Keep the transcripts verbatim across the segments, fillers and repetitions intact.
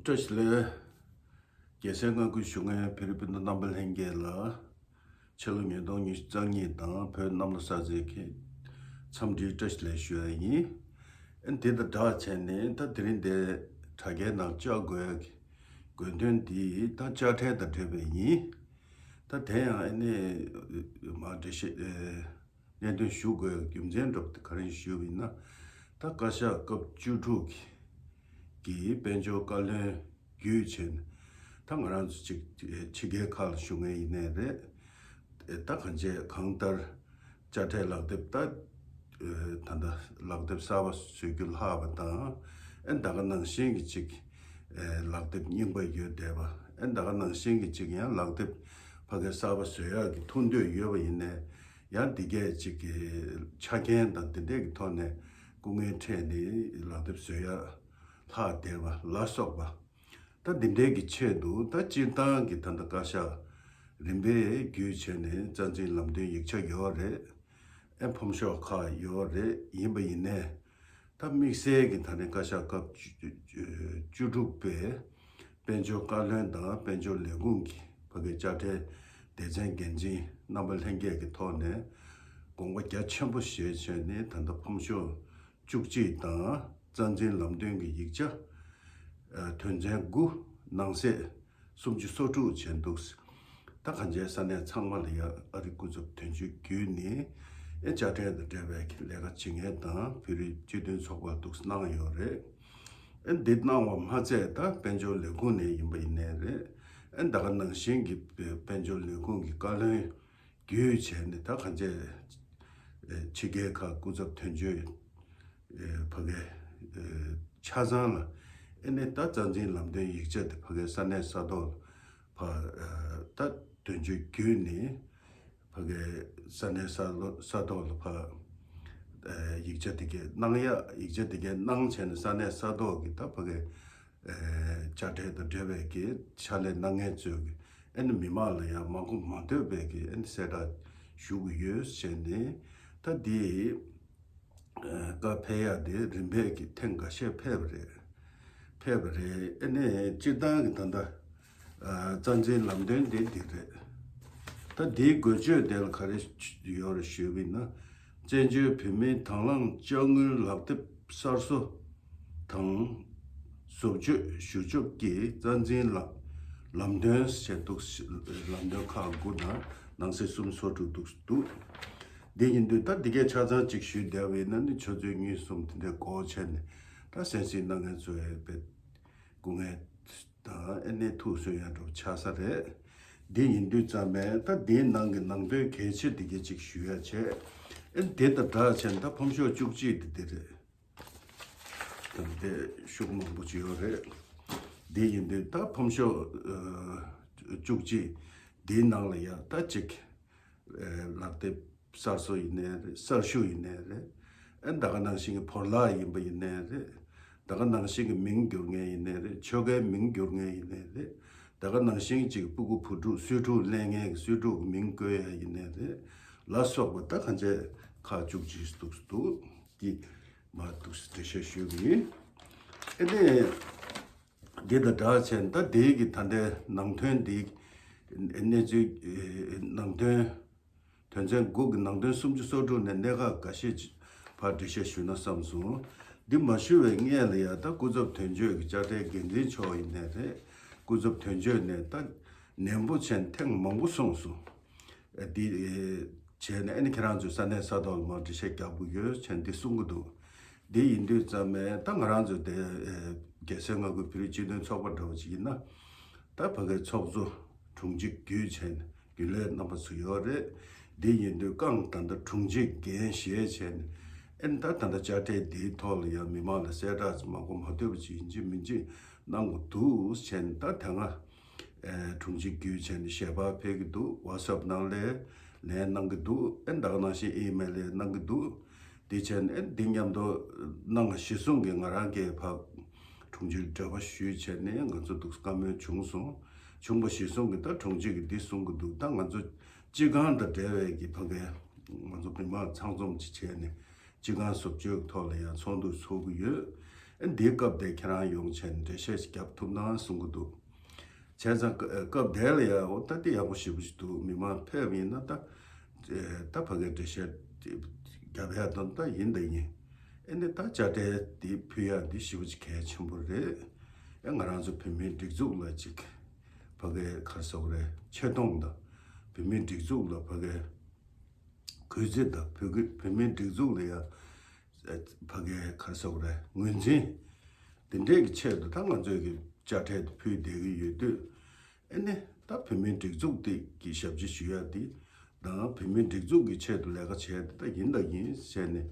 བཀྲ་ཤིས་བདེ་ལེགས། རྒྱལ་སྲས་མངའ་ཁུལ་བཞུགས་མཁན་བོད་རིགས་སྤུན་ཟླ་རྣམ་པ་ལྷན་རྒྱས་ལ། ཕྱི་ལོ་ཉིས་སྟོང་ཉི་ཤུ་རྩ་གཉིས་དང་བོད་གནམ་ལོ་གསར་ཚེས་ཀྱི་འཚམས་འདྲིའི་བཀྲ་ཤིས་བདེ་ལེགས་ཞུ་ཡ་ཡིན། ཨ་ནི་དེ་དང་སྦྲགས་བྱས་ནས་ད་དེ་རིང་འདིར་དྲ་རྒྱའི་ནང་བཅར་དགོས་ཡ་གི་དགོས་དོན་འདི་ད་དཔྱ་ཁྲལ་དང་འབྲེལ་བའི་ཡིན། ད་དེ་ཡང་ཨ་ནི་མར་འགྲེལ་བཤད་ཨེ། གནད་དོན་ཞུ་དགོས་རྒྱུ་མཚན་འདྲ་པོ་དེ་ག་རེ་ཞུས་པ་ཡིན་ན། ད་བཀའ་ཤག་སྐབས་བཅུ་དྲུག་གི་གི་དཔལ་འབྱོར་བཀའ་བློན་བརྒྱུད་བྱས་ནས། ད་ང་རང་ཚོ་ཅིག་ཕྱི་རྒྱལ་ཁག་ལ་བཞུགས་མཁན་ཡིན་ནའི་རེད། ད་གང་བྱས་གང་ལྟར་དཔྱ་ཁྲལ་ལག་དེབ་ད་ད་ལྟ་ལག་དེབ་གསར་པ་བཟོ་རྒྱུ་ལྷག་པ་དང་། ཨེ་ད་ག་ནང་བཞིན་གྱི་ཅིག་ལག་དེབ་རྙིང་པ་ཡོད་བསྡད་པ། ཨེ་ད་ག་ནང་བཞིན་གྱི་ཅིག་ཡང་ལག་དེབ་ཕ་གི་གསར་པ་བཟོ་ཡག་གི་ཐུགས་འདོད་ཡོད་པ་ཡིན་ནའི། ཡང་འདི་གས་ཅིག་གི་ཆ་རྐྱེན་དང་དེ་འདྲས་ཀྱི་ཐོག་ནས་སྐུ་ངལ་འཕྲད་ནས་ལག་དེབ་བཟོ་ཡ་ལྷག་བསྡད་པ་ལ་སོགས་པ། ད་འདི་འདྲས་ཀྱི་ཆེད་དུ་ད་སྤྱིར་བཏང་གི་ད་ལྟ་བཀའ་ཤག་རིམ་པས་བརྒྱུད་བྱས་ནས་རྩ་འཛིན་ལམ་སྟོན་ཡིག་ཆ་ཡོད་རེད། ཨེ་ཕོམ་ཤོག་ཁག་ཡོད་རེད། ཡིན་པ་ཡིན་ནའི། ད་དམིགས་བསལ་གྱི་ད་ནི་བཀའ་ཤག་སྐབས་བཅུ་བཅུ་དྲུག་པའི་དཔལ་འབྱོར་བཀའ་བློན་དང་དཔལ་འབྱོར་ལས་ཁུངས་ཀྱི་ཕ་གི་དཔྱ་ཁྲལ་སྡེ་ཚན་འགན་འཛིན་རྣམ་པ་ལྷན་རྒྱས་ཀྱི་ཐོག་ནས་དགོངས་པ་རྒྱ་ཆེན་པོ་བཞེས་བྱས་ནས། ད་ལྟ་ཕོམ་ཤོག་བཅུ་གཅིག་དང་རྩ་འཛིན་ལམ་སྟོན་གྱི་ཡིག་ཆ་དོན་ཚན་དགུ། ནང་གསེས་སུམ་ཅུ་སོ་དྲུག་བྱས་འདུག། ད་གང་བྱས་ས་གནས་ཚང་མ་ལ་ཡ་ཨ་རི་སྐུ་ཚབ་དོན་གཅོད་བརྒྱུད་ནས་ཨེ་དཔྱ་ཁྲལ་དང་འབྲེལ་བའི་ལས་ཀ་བྱེད་མཁན་དང་བོད་རིགས་སྤྱི་མཐུན་ཚོགས་པ་འདུག་གནང་ཡོད་རེད། ཨེ་འདི་གནང་བ་མ་ཚད་ད་དཔལ་འབྱོར་ལས་ཁུངས་ནས་ཡིན་པ་ཡིན་ནའི་རེད། ཨེ་ད་ག་ནང་བཞིན་གྱི་དཔལ་འབྱོར་ལས་ཁུངས་ཀྱི་བཀའ་བློན་བརྒྱུད་བྱས་ནས། ད་གང་བྱས་ཕྱི་རྒྱལ་ཁག་སྐུ་ཚབ་དོན་གཅོད་ཕ་གི་ཆ་ཚང་ལ་ཨེ་ནས་ད་རྩ་འཛིན་ལམ་སྟོན་ཡིག་ཆ་དེ་ཕ་གི་ས་གནས་ས་ཐོག་ལ་ཕ་ད་དོན་གཅོད་བརྒྱུད་ནས་ཕ་གི་ས་གནས་ས་ལོ་ས་ཐོག་ལ་ཕ་ཡིག་ཆ་དེ་གས་གནང་ཡ། ཡིག་ཆ་དེ་གས་གནང་བྱས་ནས་ས་གནས་ས་ཐོག་གི་ད་ཕ་གི་དཔྱ་ཁྲལ་དང་འབྲེལ་བའི་གི་ཕྱག་ལས་གནང་མཁན་ཚོས་གི་ཨེ་ནི་མི་མང་ལ་ཡང་མ་གོ་མ་ཐོས་པའི་གི་ཨེ་ནི་གསལ་བསྒྲགས་ཞུ་གི་ཡོད་ཟེར་ནས། ད་འདི་བཀའ་ཕེབས་ཡག་དེ་རིམ་པས་ཀྱི་ཐེངས་འགའ་ཤས་ཕེབས་པ་རེད། ཕེབས་པ་རེད། ཨེ་ནས་སྤྱིར་བཏང་གི་ད་ལྟ་རྩ་འཛིན་ལམ་སྟོན་དེ་འདི་རེད། ད་འདིའི་འགོ་བརྗོད་དེ་ལ་ག་རེ་ཡོད་རེད་ཞུས་པ་ཡིན་ན། བཙན་བྱོལ་བོད་མིའི་དང་བླངས་དཔྱ་དངུལ་ལག་དེབ་གསར་བཟོ་དང་བཟོ་བཅོས་ཞུ་ཕྱོགས་ཀྱི་རྩ་འཛིན་ལ་ལམ་སྟོན་ཟེར་འདུག། ལམ་སྟོན་ཁག་དགུ་དང་ནང་གསེས་སུམ་ཅུ་སོ་དྲུག་འདུག་འདུག། འདི་ཡིན་དུས་ད་འདི་གའི་ཆ་ཚང་གཅིག་ཞུས་བསྡད་པ་ཡིན་ན་ནི་ཆུ་ཚོད་གཉིས་གསུམ་དེ་འདྲའི་འགོར་བྱས་ནས། ད་གསན་གཟིགས་གནང་མཁན་ཚོ་ཡང་དཔེ་སྐུ་ངལ་དང་ཨེ་ནས་ཐུགས་སུན་ཡང་འགྲོ་ཆགས་ས་རེད། འདི་ཡིན་དུས་ཙམ་པས་ད་འདིའི་ནང་གི་ནང་དོན་གལ་ཆེ་འདི་གའི་གཅིག་ཞུ་ཡ་བྱས། ཨེ་དེ་དང་སྦྲགས་བྱས་ནས་ད་ཕོམ་ཤོག་བཅུ་གཅིག་འདི་འདི་རེད། དེ་འདྲའི་ཤོག་མང་པོ་ཅིག་ཡོད་རེད། དེ་ཡིན་དུས་ད་ཕོམ་ཤོག་ཨ་བཅུ་གཅིག་དེའི་ནང་ལ་ཡ་ད་ཅིག་ཨ་ལག་དེབ་གསར་བཟོ་ཡིན་ནའི་རེད། གསར་ཞུ་ཡིན་ནའི་རེད། ཨ་ད་ག་ནང་བཞིན་གྱི་བོར་བརླག་ཡིན་པ་ཡིན་ནའི་རེད། ད་ག་ནང་བཞིན་གྱི་མིང་བསྒྱུར་མཁན་ཡིན་ནའི་རེད། ཆོལ་ཁའི་མིང་བསྒྱུར་མཁན་ཡིན་ནའི་རེད། ད་ག་ནང་བཞིན་གྱི་སྤུ་གུ་བུ་ཕྲུག་གསོས་ཕྲུག་ལེན་མཁན་གྱི་གསོས་ཕྲུག་གི་མིང་བཀོད་ཡ་ཡིན་ནའི་རེད། ལ་སོགས་པ་ད་གང་བྱས་ཁག་བཅུ་གཅིག་འདུག་འདུག་གི་མ་འདུག་འགྲེལ་བཤད་ཞུས་པ་ཡིན། ཨེ་ནས་འདི་དང་སྦྲགས་བྱས་ད་དེའི་གི་ད་ལྟའི་ནང་དོན་འདི་གནས་ཚུལ་ནང་དོན་དོན་ཚན་དགུ་གི་ནང་དོན་སུམ་ཅུ་སོ་དྲུག་ནས་གནད་འགག་འགའ་ཤས་ཕར་འགྲེལ་བཤད་ཞུས་ན་བསམ་སོང་། འདི་མ་ཞུ་བའི་སྔོན་ལ་ཡ་ད་སྐུ་ཚབ་དོན་གཅོད་ཀྱི་དཔྱ་ཁྲལ་འགན་འཛིན་མཆོག་ཡིན་ནའི་རེད། སྐུ་ཚབ་དོན་གཅོད་ནས་ད་ནན་པོ་བྱས་ཐེངས་མང་པོ་གསུངས་སོང་། ཨ་འདི་བྱས་ནས་ཨ་ནི་ཁྱེད་རང་ཚོས་ས་གནས་ས་ཐོག་ལ་མར་འགྲེལ་བཤད་རྒྱག་དགོས་ཡོད་བྱས་འདི་གསུང་གི་འདུག། འདི་ཡིན་དུས་ཙམ་པས་ད་ང་རང་ཚོ་དེ་རྒྱལ་སྲས་མངའ་ཁུལ་བོད་རིགས་སྤྱི་མཐུན་ཚོགས་པ་འདྲ་བོ་ཅིག་ཡིན་ན། ད་ཕ་གིའི་ཚོགས་གཙོ་དྲུང་ཆེ་བརྒྱུད་བྱས་ནས་རྒྱུན་ལས་རྣམ་པ་ཚོ་ཡོད་རེད། འདི་ཡིན་དུས་རྐང་ད་ལྟ་དྲུང་ཆེ་འགན་བཞེས་བྱས་ནས་ཨ་ནི་ད་ད་ལྟ་དཔྱ་ཁྲལ་འདིའི་ཐོག་ལ་ཡང་མི་མང་ལ་གསལ་བསྒྲགས་ཅིག་མང་པོ་མ་ཐོས་པ་ཅིག་ཡིན་གཅིག་མིན་གཅིག་གནང་དགོས་འདུག་བྱས་ནས་ད་དེ་སྔ་ཨེ་དྲུང་ཆེ་བརྒྱུད་བྱས་ནས་ཞལ་པར་ཕེབས་ཀྱི་འདུག། ཝ་ཊི་སེབ་ནང་ལ་ལན་གནང་གི་འདུག། ཨེ་ད་ག་ནང་བཞིན་ཨི་མེལ་ལ་གནང་གི་འདུག། དེ་བྱས་ནས་ཨེ་འདི་མཉམ་དུ་གནང་བ་གཞིར་བཟུང་གིས་ང་རང་གིས་ཕར་དྲུང་ཆེར་འབྲེལ་བ་ཞུས་བྱས་ནས་ང་ཚོ་འདུག་བཀའ་མོལ་བྱུང་སོང་། བྱུང་བ་གཞིར་བཟུང་གིས་ད་དྲུང་ཆེ་གིས་འདི་གསུང་གི་འདུག། ད་ང་ཚོ་སྤྱི་ཁང་དང་འབྲེལ་བའི་གི་ཕ་གིའི་ང་ཚོ་མི་མང་ཚང་འཛོམས་ཅིག་བྱས་ནས་སྤྱི་ཁང་བཟོ་བཅོས་ཀྱི་ཐོག་ལ་ཡང་ཚོགས་འདུ་ཚོགས་ཀྱི་ཡོད། ཨ་འདིའི་སྐབས་དེ་ཁྱེད་རང་ཡོང་བྱས་ནས་འགྲེལ་བཤད་ཅིག་རྒྱབ་ཐུབ་ན་གསུང་གི་འདུག་བྱས་ཙང་སྐབས་དེ་ལ་ཡང་འོ་ད་དེ་ཡག་པོ་ཞེ་པོ་ཞིག་འདུག་མི་མང་ཕེབས་ཡིན་ན་ད་ད་ཕ་གིའི་འགྲེལ་བཤད་རྒྱབ་ཡག་དང་ད་ཡིན་ད་ཡིན། ཨ་ནི་ད་དཔྱ་ཁྲལ་དེ་ཕུལ་ཡག་འདི་ཞེ་པོ་ཅིག་གལ་ཆེན་པོ་རེད། ཨ་ང་རང་ཚོ་བོད་མིའི་སྒྲིག་འཛུགས་ལ་ཅིག་ཕ་གིའི་ག་རེ་ཟེར་དགོས་རེད། ཆེ་མཐོང་དང་བོད་མིའི་སྒྲིག་འཛུགས་ལ་ཕ་གིའི་གུས་བརྩི་དང་བོད་ཀྱི་བོད་མིའི་སྒྲིག་འཛུགས་ལ་ཡང་ཕ་གིའི་ག་རེ་ཟེར་དགོས་རེད། ངོས་འཛིན་དེ་འདྲས་ཀྱི་ཆེད་དུ་ད་ང་ཚོས་ཀྱི་དཔྱ་ཁྲལ་དེ་ཕུལ་བསྡད་ཀྱི་ཡོད་དུས། ཨ་ནི་ད་བོད་མིའི་སྒྲིག་འཛུགས་དེ་གི་ཞབས་ཕྱི་ཞུ་ཡ་དེ་དང་བོད་མིའི་སྒྲིག་འཛུགས་ཀྱི་ཆེད་དུ་ལས་ཀ་བྱས་ཏེ་ད་ཡིན་ད་ཡིན་ཟེར་ནས་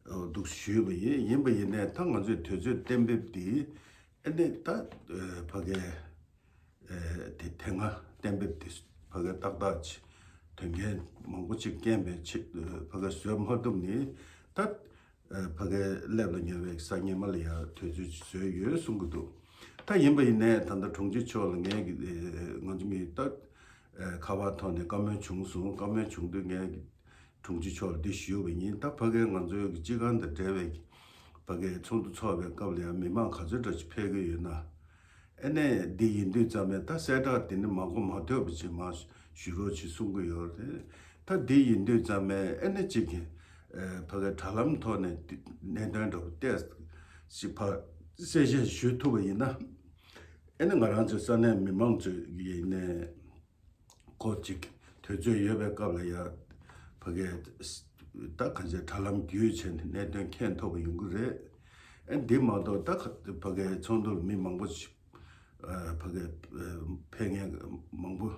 འདུག་ཞུས་པ་ཡིན། ཡིན་པ་ཡིན་ནའི་ད་ང་ཚོས་དུས་ཚོད་གཏན་འབེབས་དེ་ཨ་ནི་ད་ཕ་གིའི་དེ་དེ་སྔ་གཏན་འབེབས་དེ་ཕ་གིའི་ཏག་ཏག་ཅིག་དོན་རྐྱེན་མང་པོ་ཅིག་རྐྱེན་པས་ཕ་གིའི་བཟོ་མ་ཐུབ་ནས་ད། ཕ་གིའི་སླེབས་ལ་ཉེ་བའི་སང་ཉིན་མ་ལ་ཡང་དུས་ཚོད་ཅིག་བཟོས་ཡོད་གསུང་གི་འདུག་ད་ཡིན་པ་ཡིན་ནའི་ད་ལྟ་དྲུང་ཆེ་མཆོག་ལ་ངས་ཀྱི་ང་ཚོ་གཉིས་ད་ཁ་པར་ཐོག་ནས་བཀའ་མོལ་བྱུང་སོང་། བཀའ་མོལ་བྱུང་དུས་ངས་ཀྱི་དྲུང་ཆེ་མཆོག་ལ་འདི་ཞུས་པ་ཡིན། ད་ཕ་གིའི་ང་ཚོའི་གི་སྤྱི་ཁང་དང་འབྲེལ་བའི་ཕ་གིའི་ཚོགས་འདུ་ཚོགས་པའི་སྐབས་ལ་ཡང་མི་མང་ག་ཚོད་འདྲ་ཅིག་ཕེབས་ཀྱི་ཡོད་ན། ཨ་ནས་འདི་ཡིན་དུས་ཙམ་ནས་ད་གསལ་བསྒྲགས་འདི་ནི་མ་གོ་མ་ཐོས་པ་ཅིག་མ་ཞུ་རོགས་ཅེས་གསུང་གི་ཡོད་རེད། ད་འདི་ཡིན་དུས་ཙམ་ནས་ཨ་ནི་གཅིག་གིས་ཕ་གི་དྲ་ལམ་ཐོག་ནས་གནད་དོན་འདྲ་པོ་བལྟས་ཤིག་ཕར་གསལ་བཤད་ཞུ་ཐུབ་པ་ཡིན་ན། ཨ་ནི་ང་རང་ཚོའི་ས་གནས་མི་མང་ཚོ་ཡིན་ནས་ཁོ་གཅིག་དུས་ཚོད་ཡོད་པའི་སྐབས་ལ་ཡ་ཕ་གི་ད་ག་ཚོད་དྲ་ལམ་བརྒྱུད་བྱས་ནས་གནད་དོན་མཁྱེན་ཐུབ་པ་ཡོང་གི་རེད། ཨ་འདི་མ་གཏོགས་ད་ཕ་གི་ཚོགས་འདུར་མི་མང་པོ་ཞིག་ཕ་གི་ཕེབས་མཁན་མང་པོ་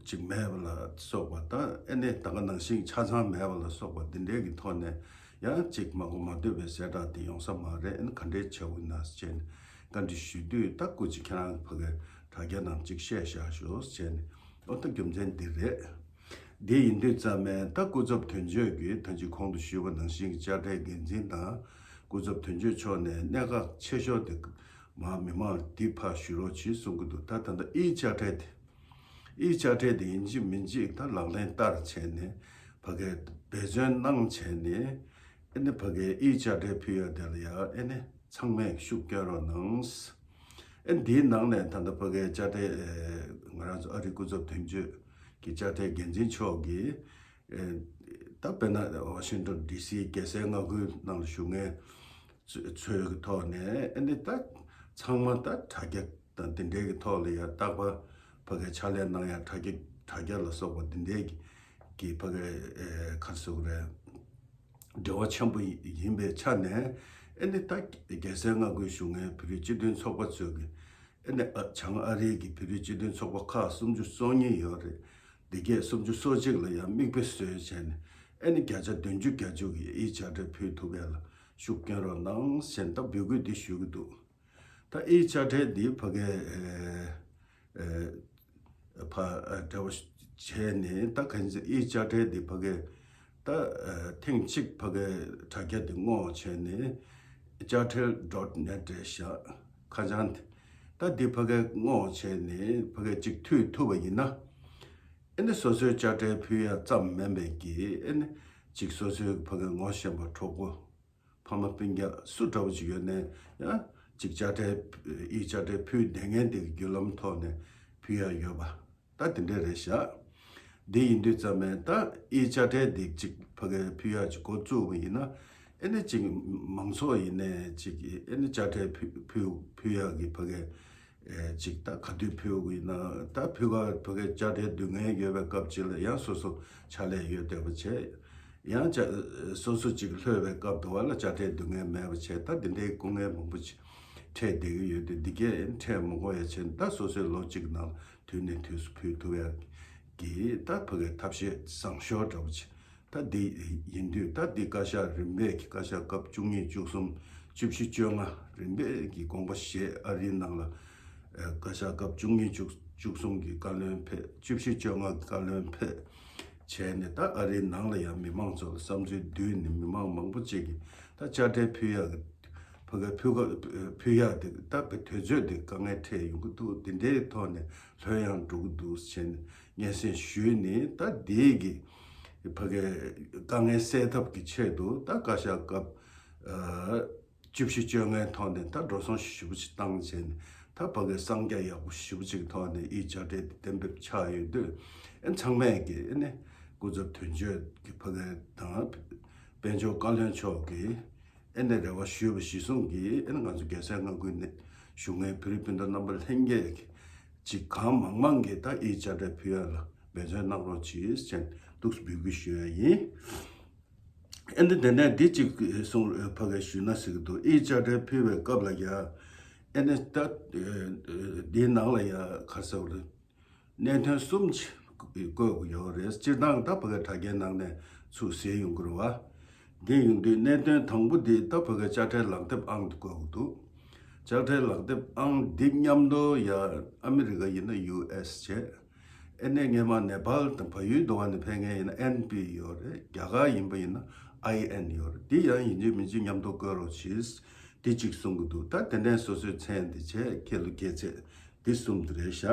ཅིག་མེད་པ་ལ་སོགས་པ་དང་། ཨ་ནི་ད་ག་ནང་བཞིན་ཆ་ཚང་མེད་པ་ལ་སོགས་པ་འདི་འདྲའི་གི་ཐོག་ནས་ཡང་ཅིག་མ་གོ་མ་ཐོས་པའི་གསལ་བསྒྲགས་དེ་ཡོང་ས་མ་རེད། ཨ་ནི་ག་འདྲའི་བྱ་འུ་ན་ཟེར་བྱས་ནས་བཀའ་འདྲི་ཞུ་དུས་ད་སྐུ་མཁྱེན་ཁྱེད་རང་ཕ་གི་དྲ་རྒྱ་ནང་ཅིག་བཤད་བཞག་ཤོག་ཟེར་བྱས་ནས། ཨོ་ད་རྒྱུ་མཚན་འདི་རེད། འདི་ཡིན་དུས་ཙམ་ནས་ད་སྐུ་ཚབ་དོན་གཅོད་ཀྱིས་ད་ཅི་གོང་དུ་ཞུས་པ་ནང་བཞིན་གྱི་དཔྱ་ཁྲལ་འགན་འཛིན་དང་སྐུ་ཚབ་དོན་གཅོད་མཆོག་ནས་གནད་འགག་ཆེ་ཤོས་དེ་མ་མི་མང་འདི་ཕར་ཞུ་རོགས་གྱིས་གསུང་གི་འདུག་ད་ད་ལྟ་དབྱིའི་དཔྱ་ཁྲལ་དེ་དབྱིའི་དཔྱ་ཁྲལ་དེ་ཡིན་གཅིག་མིན་གཅིག་ད་ལག་ལེན་བསྟར་བྱས་ནས་ཕ་གིར་འབད་བརྩོན་གནང་བྱས་ནས། ཨ་ནི་ཕ་གིར་དབྱིའི་དཔྱ་ཁྲལ་ཕུལ་ཡ་དེ་ལ་ཡ་ཨ་ནི་ཚང་མས་ཤུགས་སྐྱོན་རོགས་གནང་། ཨ་འདིའི་ནང་ནས་ད་ལྟ་ཕ་གིའི་དཔྱ་ཁྲལ་ང་རང་ཚོ་ཨ་རིའི་སྐུ་ཚབ་དོན་གཅོད་ཀྱི་དཔྱ་ཁྲལ་འགན་འཛིན་མཆོག་གིས་ད་དཔེར་ན་ཝ་ཤིང་ཊོན་ཌི་སི་རྒྱལ་སའི་མངའ་ཁུལ་ནང་ལ་བཞུགས་མཁན་ཚོའི་ཐོག་ནས་ཨ་ནི་ད་ཚང་མ་ད་དྲ་རྒྱ་དང་དེ་འབྲེལ་གྱི་ཐོག་ལ་ཡ་རྟག་པར་ཕ་གིར་ཕྱག་ལས་གནང་ཡ་དྲ་རྒྱ་དྲ་རྒྱ་ལ་སོགས་པ་དེ་འབྲེལ་གྱི་ཕ་གིར་ག་རེ་ཟེར་དགོས་རེད། འབྲེལ་བ་ཆེན་པོ་ཡིན་པའི་ཆ་ནས་ཨ་ནི་ད་རྒྱལ་སའི་མངའ་ཁུལ་བཞུགས་མཁན་བོད་རིགས་སྤྱི་མཐུན་ཚོགས་པ་ཚོས་ཀྱི་ཨ་ནི་བྱང་ཨ་རིའི་གི་བོད་རིགས་སྤྱི་མཐུན་ཚོགས་པ་ཁག་སུམ་ཅུ་སོ་གཉིས་ཡོད་རེད། འདི་གས་སུམ་ཅུ་སོ་གཅིག་ལ་ཡང་མིག་དཔེ་བཟོས་བྱས་ནས་ཨ་ནི་བརྒྱ་ཆ་བདུན་ཅུ་གྱ་བཅུ་གི་དབྱིའི་དཔྱ་ཁྲལ་ཕུལ་ཐུབ་ཡ་ལ་ཤུགས་སྐྱོན་རོགས་གནང་ཟེར་ད་འབོད་སྐུལ་འདི་ཞུ་གི་འདུག་ད་དབྱིའི་དཔྱ་ཁྲལ་འདི་ཕ་གིར་ཕ་འབྲེལ་བ་བྱས་ནས་ད་ག་ཚོད་དབྱིའི་དཔྱ་ཁྲལ་འདི་ཕ་གིར་ད་ཐེངས་གཅིག་ཕ་གིར་དྲ་རྒྱ་འདི་སྔོག་བྱས་ནས་དཔྱ་ཁྲལ་ཌོཊ་ནེཊ་རེད་ཤག་ཁ་བྱང་འདི་ད་འདི་ཕ་གིར་སྔོག་བྱས་ནས་ཕ་གིར་གཅིག་མཐུད་ཐུབ་པ་ཡིན་ན། ཨ་ནི་སོ་སོའི་དཔྱ་ཁྲལ་ཕུལ་ཡ་ཙམ་མིན་པའི་གི་ཨ་ནི་གཅིག་སོ་སོའི་ཕ་གིར་ངོ་ཤེས་པ་གྲོགས་པོ་ཕ་མ་སྤུན་ཀྱག་སུ་འདྲ་བོ་ཅིག་ཡོད་ནའི་ཡང་གཅིག་དཔྱ་ཁྲལ་དབྱིའི་དཔྱ་ཁྲལ་ཕུལ་བསྡད་མཁན་དེ་གི་བརྒྱུད་ལམ་ཐོག་ནས་ཕུལ་ཡ་ཡོད་པ་ད་དེ་འདྲ་རེད་ཤག་འདི་ཡིན་དུས་ཙམ་ནས་ད་དབྱིའི་དཔྱ་ཁྲལ་འདི་གཅིག་ཕ་གིར་ཕུལ་ཡ་ཅིག་འགོ་བཙུགས་པ་ཡིན་ན་ཨ་ནི་གཅིག་མང་ཚོགས་ཡིན་ནའི་གཅིག་ཨ་ནི་དཔྱ་ཁྲལ་ཕུལ་ཕུལ་ཕུལ་ཡ་གི་ཕ་གིར། ཅིག་ད་ག་དུས་ཕུལ་དགོས་ཡིན་ན་ད་ཕུལ་ག་ཕ་གིར་དཔྱ་ཁྲལ་སྡུད་མཁན་ཡོད་པའི་སྐབས་ཅིག་ལ་ཡང་སོ་སོ་ཕྱག་ལས་ཡོད་བསྡད་པ་བྱས། ཡང་དཔྱ་སོ་སོ་ཅིག་ལྷོད་པའི་སྐབས་དུ་བ་ལ་དཔྱ་ཁྲལ་སྡུད་མཁན་མེད་པ་བྱས། ད་འདི་འདྲའི་སྐུ་ངལ་མང་པོ་ཅིག་འཕྲད་བསྡད་ཀྱི་ཡོད་དུས་འདི་གས་འཕྲད་མི་དགོས་ཡ་བྱས་ད་སོ་སོའི་ལོ་གཅིག་ནང་དུས་ནས་དུས་སུ་ཕུལ་ཐུབ་ཡ་གི་ད་ཕ་གིར་ཐབས་ཤེས་བཟང་ཤོས་འདྲ་བོ་ཅིག་ད་འདི་ཡིན་དུས་ད་འདི་བཀའ་ཤག་རིམ་པས་ཀྱི་བཀའ་ཤག་སྐབས་བཅུ་གཉིས་བཅུ་གསུམ་བཅུ་བཞི་བཅོ་ལྔ་རིམ་པས་ཀྱི་དགོངས་པ་བཞེས། ཨ་རིའི་ནང་ལ་ཨ་བཀའ་ཤག་སྐབས་བཅུ་གཉིས་བཅུ་བཅུ་གསུམ་གྱི་བཀའ་བློན་ཕེབས། བཅུ་བཞི་བཅོ་ལྔ་གི་བཀའ་བློན་ཕེབས་བྱས་ནས་ད་ཨ་རིའི་ནང་ལ་ཡང་མི་མང་ཚོ་ལ་བསམ་ཚུལ་བསྡུས་ནས་མི་མང་མང་པོ་ཅིག་གིས་ད་དཔྱ་ཁྲལ་ཕུལ་ཡག་གི་ཕ་གི་ཕུལ་ག་ཕུལ་ཡག་དེ་ད་དུས་ཚོད་དེ་དཀའ་ངལ་འཕྲད་ཡོང་གི་འདུག་དེ་འདྲའི་ཐོག་ནས་ལྷོད་ཡངས་འགྲོ་གི་འདུག་ཟེར་ནས་སྙན་སེང་ཞུས་ནས། ད་དེའི་གི་ཕ་གི་དཀའ་ངལ་སེལ་ཐབས་ཀྱི་ཆེད་དུ་ད་བཀའ་ཤག་སྐབས་ཨ་ བཅུ་བཞི་བཅོ་ལྔའི་ཐོག་ནས་ད་འགྲོ་སོང་ཞེ་པོ་ཅིག་བཏང་བྱས་ནས། ད་ཕ་གིའི་གསང་རྒྱ་ཡག་པོ་ཞེ་པོ་ཅིག་ཐོག་ནས་དབྱིན་ཇིའི་དཔེ་དེབ་ཆགས་ཡོད་དུས། ཨེ་ཚང་མས་ཀྱི་ཨེ་ནི་སྐུ་ཚབ་དོན་གཅོད་ཀྱི་ཕ་གི་དང་། དཔལ་འབྱོར་བཀའ་བློན་མཆོག་གིས་ཨེ་ནི་རེ་བ་ཞུས་པ་གཞིར་བཟུང་གིས། ཨེ་ནི་ང་ཚོ་རྒྱལ་སའི་མངའ་ཁུལ་ནས་བཞུགས་མཁན་བོད་རིགས་སྤུན་ཟླ་རྣམ་པ་ལྷན་རྒྱས་ཀྱིས་གང་མང་མང་གིས་ད་དབྱིན་ཇིའི་དཔེ་དེབ་ཕུལ་ཡ་ལ་འབད་བརྩོན་གནང་རོགས་གྱིས་ཅེས་འདུག་སེ་འབོད་སྐུལ་ཞུ་ཡ་ཡིན། ཨེ་འདི་དེ་ནས་འདི་གཅིག་གསུང་ཕ་གིར་ཞུས་ན་ཟེར་གྱི་འདུག་དབྱིན་ཇིའི་དཔེ་དེབ་ཕུལ་བའི་སྐབས་ལ་ཡ། ཨེ་ནི་ད་འདིའི་ནང་ལ་ཡ་ག་རེ་ཟེར་དགོས་རེད། གནད་དོན་གསུམ་ཅིག་བཀོད་དགོས་ཡོད་རེད། སྤྱིར་བཏང་ད་ཕ་གིའི་དྲ་རྒྱའི་ནང་ནས་ཚུར་གཟིགས་ཡོང་གི་རེད་བ། འདི་ཡིན་དུས་གནད་དོན་དང་པོ་འདི་ད་ཕ་གིའི་དཔེ་དེབ་ལག་དེབ་ཨང་དེ་བཀོད་དགོས་འདུག་དཔེ་དེབ་ལག་དེབ་ཨང་འདི་མཉམ་དུ་ཡ་ཨ་མི་རི་ཀ་ཡིན་ན་ཡུ་ཨེས་བྱས། ཨེ་ནས་སྔོན་མ་ནེ་པཱལ་དང་བལ་ཡུལ་དུ་བ་ནས་ཕེབས་མཁན་ཡིན་ན་ཨེན་པི་ཡོད་རེད། རྒྱ་གར་ཡིན་པ་ཡིན་ན་ཨའི་ཨེན་ཡོད་རེད། འདི་ཡང་ཡིན་གཅིག་མིན་གཅིག་མཉམ་དུ་བཀོད་རོགས་གྱིས། འདི་གཅིག་གསུང་གི་འདུག་ད་དེ་ནས་སོ་སོའི་མཚན་དེ་བྱས། ཁྱེད་ལོ་སྐྱེས་ཚེས་འདི་གསུམ་དེ་རེད་ཤག་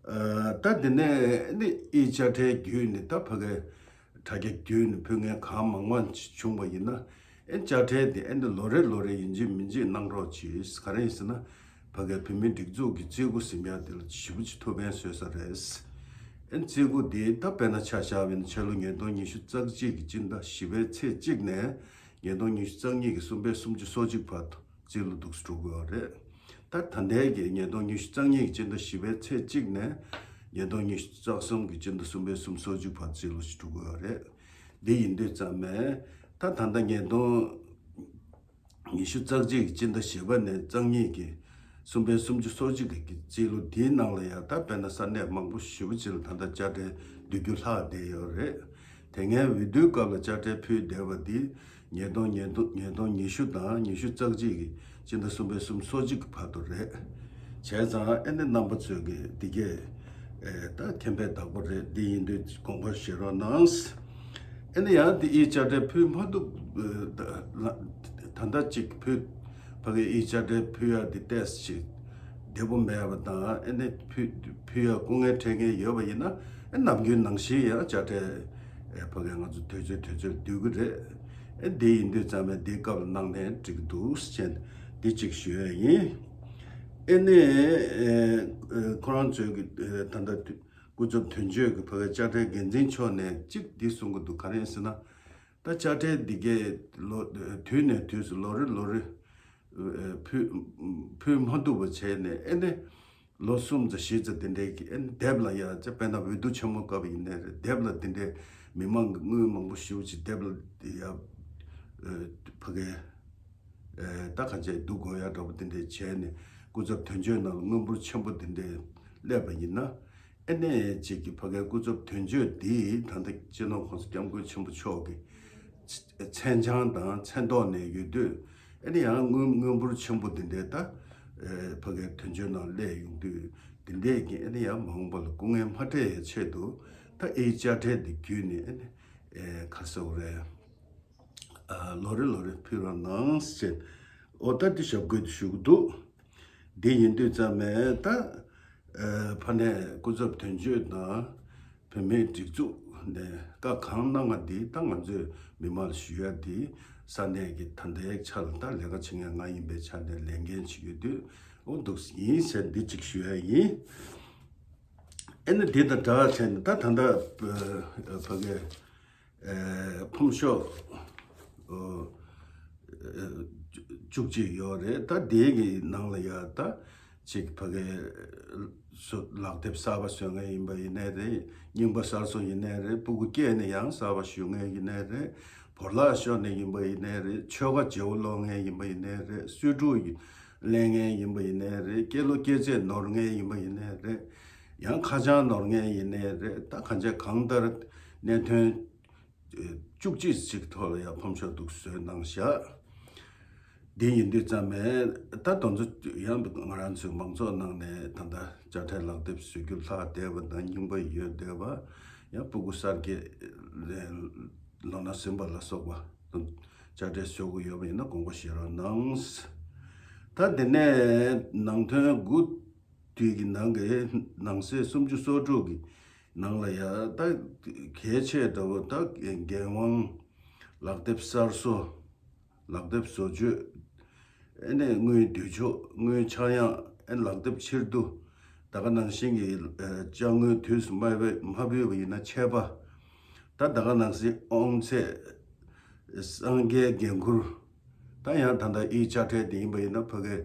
ཨ། ད་དེ་ནས་ནི་དབྱིན་ཇིའི་དཔེ་དེབ་བརྒྱུད་ནས་ད་ཕ་གིའི་དྲ་རྒྱ་བརྒྱུད་ནས་ཕུལ་མཁན་གང་མང་མང་བྱུང་བ་ཡིན་ན། ཨེ་དཔེ་དེབ་དེ་ཨེ་འདི་ལོ་རེ་ལོ་རེ་ཡིན་གཅིག་མིན་གཅིག་གནང་རོགས་གྱིས། ག་རེ་ཡིན་ཟེར་ན། ཕ་གིའི་བོད་མིའི་སྒྲིག་འཛུགས་ཀྱི་རྩིས་འགོ་ཟིན་ཡ་དེ་ལ་ཞེ་པོ་ཅིག་ཐུགས་ཕན་གསོས་ས་རེད། ཨེ་རྩིས་འགོ་དེ་ད་དཔེར་ན་ཆ་བཞག་པ་ཡིན་ན་ཕྱི་ལོ་ཉིས་སྟོང་ཉི་ཤུ་རྩ་གཅིག་གི་སྤྱི་ཟླ་བཞི་པའི་ཚེས་གཅིག་ནས་ཉིས་སྟོང་ཉི་ཤུ་རྩ་གཉིས་ཀྱི་གསུམ་པའི་སུམ་ཅུ་སོ་གཅིག་བར་དུ་རྩིས་ལོ་འདུག་སེ་འགྲོ་གི་ཡོད་རེད། ད་ད་ལྟའི་གི་ཉིས་སྟོང་ཉི་ཤུ་རྩ་གཉིས་ཀྱི་སྤྱི་ཟླ་བཞི་པའི་ཚེས་གཅིག་ནས་ཉིས་སྟོང་ཉི་ཤུ་རྩ་གསུམ་གྱི་སྤྱི་ཟླ་གསུམ་པའི་གསུམ་སོ་གཅིག་བར་རྩིས་ལོ་ཞིག་འགྲོ་གི་ཡོད་རེད། འདི་ཡིན་དུས་ཙམ་ནས་ད་ད་ལྟ་ཉིས་སྟོང་ཉི་ཤུ་རྩ་གཅིག་གི་སྤྱི་ཟླ་བཞི་པ་ནས་རྩ་གཉིས་ཀྱི་གསུམ་པའི་སུམ་ཅུ་སོ་གཅིག་གི་རྩིས་ལོ་འདིའི་ནང་ལ་ཡང་ད་དཔེར་ན་ས་གནས་མང་པོ་ཞེ་པོ་ཅིག་ལ་ད་ལྟ་དཔེ་དེབ་བསྡུ་རྒྱུ་ལྷག་བསྡད་ཡོད་རེད། དེ་སྔའི་འོས་བསྡུའི་སྐབས་ལ་དཔེ་དེབ་ཕུལ་བསྡད་པ་འདི་ཉིས་སྟོང་ཉིས་སྟོང་ཉིས་སྟོང་ཉི་ཤུ་དང་ཉི་ཤུ་རྩ་གཅིག་གི་སྤྱི་ཟླ་གསུམ་པའི་གསུམ་སོ་གཅིག་གི་བར་དུ་རེད། བྱས་ཙང་ཨེ་ནི་རྣམ་པ་ཚོས་ཀྱི་འདི་གས་ཨེ་ད་མཁྱེན་པའི་བདག་པོ་རེད། འདི་ཡིན་དུས་དགོངས་པ་བཞེས་རོགས་གནང་། ཨེ་ནི་ཡང་འདི་དབྱིན་ཇིའི་དཔེ་དེབ་ཕུལ་མ་ཐུབ། ཨེ་ད་ད་ལྟ་གཅིག་ཕུལ། ཕ་གིའི་དབྱིན་ཇིའི་དཔེ་དེབ་ཕུལ་ཡ་འདི་ཏོག་ཙམ་ཅིག་བདེ་པོ་མེད་པ་དང་། ཨེ་ནི་ཕུལ་ཕུལ་ཡ་སྐུ་ངལ་འཕྲད་མཁན་ཡོད་པ་ཡིན་ན། ཨེ་ནམ་རྒྱུན་ནང་བཞིན་ཡང་དཔེ་དེབ་ཨེ་ཕ་གིར་ང་ཚོ་དུས་ཚོད་དུས་ཚོད་བསྡུ་གི་རེད། ཨེ་འདི་ཡིན་དུས་ཙམ་པས་འདིའི་སྐབས་ལ་གནང་ནའང་འགྲིག་གི་འདུག་ཟེར་ནས་འདི་གཅིག་ཞུ་ཡ་ཡིན། ཨེ་ནས་ཨེ་ཨེ་ཁོ་རང་ཚོའི་གི་ཨེ་ད་ལྟ་སྐུ་ཚབ་དོན་གཅོད་ཀྱི་ཕ་གིའི་དཔེ་དེབ་འགན་འཛིན་མཆོག་ནས་གཅིག་འདི་གསུང་གི་འདུག་ག་རེ་ཡིན་ཟེར་ན། ད་དཔེ་དེབ་འདི་གས་ལོ་དུས་ནས་དུས་སུ་ལོ་རེ་ལོ་རེ་ཨེ་ཕུལ་ཕུལ་མ་ཐུབ་པ་བྱས་ནས། ཨེ་ནས་ལོ་གསུམ་ཙམ་བཞི་ཙམ་དེ་འདྲའི་གི་ཨེ་ནས་དེབ་ལ་ཡ་ཅིག་དཔེར་ན་འོས་བསྡུ་ཆེན་མོ་སྐབས་ཡིན་ནའི་རེད། དེབ་ལ་དེ་འདྲའི་མི་མང་གི་དངུལ་མང་པོ་ཞེ་པོ་ཅིག་དེབ་ལ་ཡ་ཨེ་ཕ་གིའི་ཨེ་ད་གང་བྱས་བསྡུ་དགོས་ཡ་འདྲ་པོ་དེ་འདྲའི་བྱས་ནས། སྐུ་ཚབ་དོན་གཅོད་ནང་ལ་དངུལ་འབོར་ཆེན་པོ་དེ་འདྲའི་སླེབས་པ་ཡིན་ན། ཨེ་ནས་ཅིག་གི་ཕ་གིའི་སྐུ་ཚབ་དོན་གཅོད་འདིས་ད་ལྟ་སྤྱི་ནོར་༸གོང་ས་༸སྐྱབས་མགོན་ཆེན་པོ་མཆོག་གི་མཚན་བྱང་དང་མཚན་ཐོག་ནས་ཡོད་དུས། ཨེ་ནས་ཡང་དངུལ་དངུལ་འབོར་ཆེན་པོ་འདི་འདྲའི་ད་ཨེ་ཕ་གིའི་དོན་གཅོད་ནང་སླེབས་ཡོང་དུས། འདི་འདྲས་ཀྱི་ཨེ་ནས་ཡང་མ་འོངས་པ་ལ་སྐུ་ངལ་མ་འཕྲད་ཡའི་ཆེད་དུ། ད་དབྱིན་ཇིའི་དཔེ་དེབ་འདི་བརྒྱུད་ནས་ཨེ་ནས་ཨེ་ག་རེ་ཟེར་དགོས་རེད། ཨ་ལོ་རེ་ལོ་རེ་ཕུལ་རོགས་གནང་ཟེར། འོ་ད་འདི་ཞབས་བཀོད་དུ་ཞུ་གི་འདུག་འདི་ཡིན་དུས་ཙམ་པས་ད་ཨ་ཕ་ནས་སྐུ་ཚབ་དོན་གཅོད་དང་བོད་མིའི་སྒྲིག་འཛུགས་ནས་བཀའ་གང་གནང་བ་འདི་ད་ང་ཚོས་མི་མང་ལ་ཞུ་ཡ་འདི། ས་གནས་ཀྱི་ད་ལྟའི་ཆ་ལ་ད་ལས་ཀ་བྱེད་མཁན་ང་ཡིན་པའི་ཆ་ནས་ལས་འགན་ཅིག་ཡོད་དུས། འོ་འདུག་ཡིན་ཟེར་འདི་གཅིག་ཞུ་ཡ་ཡིན། ཨེ་ནི་འདི་དང་སྦྲགས་བྱས་ནས་ད་ད་ལྟ་ཕ་གིའི་ཨེ་ཕོམ་ཤོག་ཨོ་ཨེ་བཅུ་གཅིག་ཡོད་རེད། ད་དེའི་གི་ནང་ལ་ཡ་ད་ཅིག་ཕ་གིའི་སོ་ལག་དེབ་གསར་པ་བཟོ་མཁན་ཡིན་པ་ཡིན་ནའི་རེད། རྙིང་པ་གསར་བཟོ་ཡིན་ནའི་རེད། སྤུ་གུ་སྐྱེས་ནས་ཡང་གསར་པ་ཞུ་མཁན་ཡིན་ནའི་རེད། བོར་བརླག་ཤོར་ནས་ཡིན་པ་ཡིན་ནའི་རེད། ཆོལ་ཁ་བརྗེ་བོ་སློང་མཁན་ཡིན་པ་ཡིན་ནའི་རེད། གསོས་ཕྲུག་ལེན་མཁན་ཡིན་པ་ཡིན་ནའི་རེད། སྐྱེས་ལོ་སྐྱེས་ཚེས་ནོར་མཁན་ཡིན་པ་ཡིན་ནའི་རེད། ཡང་ཁ་བྱང་ནོར་མཁན་ཡིན་ནའི་རེད། ད་གང་བྱས་གང་ལྟར་གནད་དོན་བཅུ་གཅིག་ཅིག་ཐོག་ལ་ཡང་ཕོམ་ཤོག་འདུག་བཟོས་གནང་བཞག་འདི་ཡིན་དུས་ཙམ་པས་ད་དེ་ཚོ་ཡང་ང་རང་ཚོའི་མང་ཚོགས་ནང་ནས་ད་ལྟ་དཔེ་དེབ་ལག་དེབ་བཟོ་རྒྱུ་ལྷག་བསྡད་པ་དང་། རྙིང་པ་ཡོད་བསྡད་པ། ཡང་སྤུ་གུ་གསར་སྐྱེས་ལོ་ན་ཟིན་པ་ལ་སོགས་པ་དཔེ་དེབ་བཟོ་དགོས་ཡོད་པ་ཡིན་ན་དགོངས་པ་བཞེས་རོགས་གནང་། ད་དེ་ནས་ནང་དོན་དགུ་དུས་ཀྱི་ནང་གི་ནང་གསེས་སུམ་ཅུ་སོ་དྲུག་གི་ནང་ལ་ཡ་ད་གལ་ཆེ་འདྲ་བོ། ད་འགན་དབང་ལག་དེབ་གསར་བཟོ། ལག་དེབ་བཟོ་བཅོས་ ཨེ་ནས་དངུལ་བསྡུ་ཕྱོགས། དངུལ་ཆག་ཡང་། ཨེ་ལག་དེབ་ཕྱིར་བསྡུ། ད་ག་ནང་བཞིན་གྱི་ཅ་དངོས་དུས་སུ་མ་ཕུལ་མ་ཕུལ་བ་ཡིན་ན་ཆད་པ། ད་ད་ག་ནང་བཞིན་དབང་ཚད། སངས་རྒྱས་འགན་འཁུར། ད་ཡང་ད་ལྟ་ཨི་དཔྱ་ཁྲལ་དེ་ཡིན་པ་ཡིན་ན་ཕ་གི་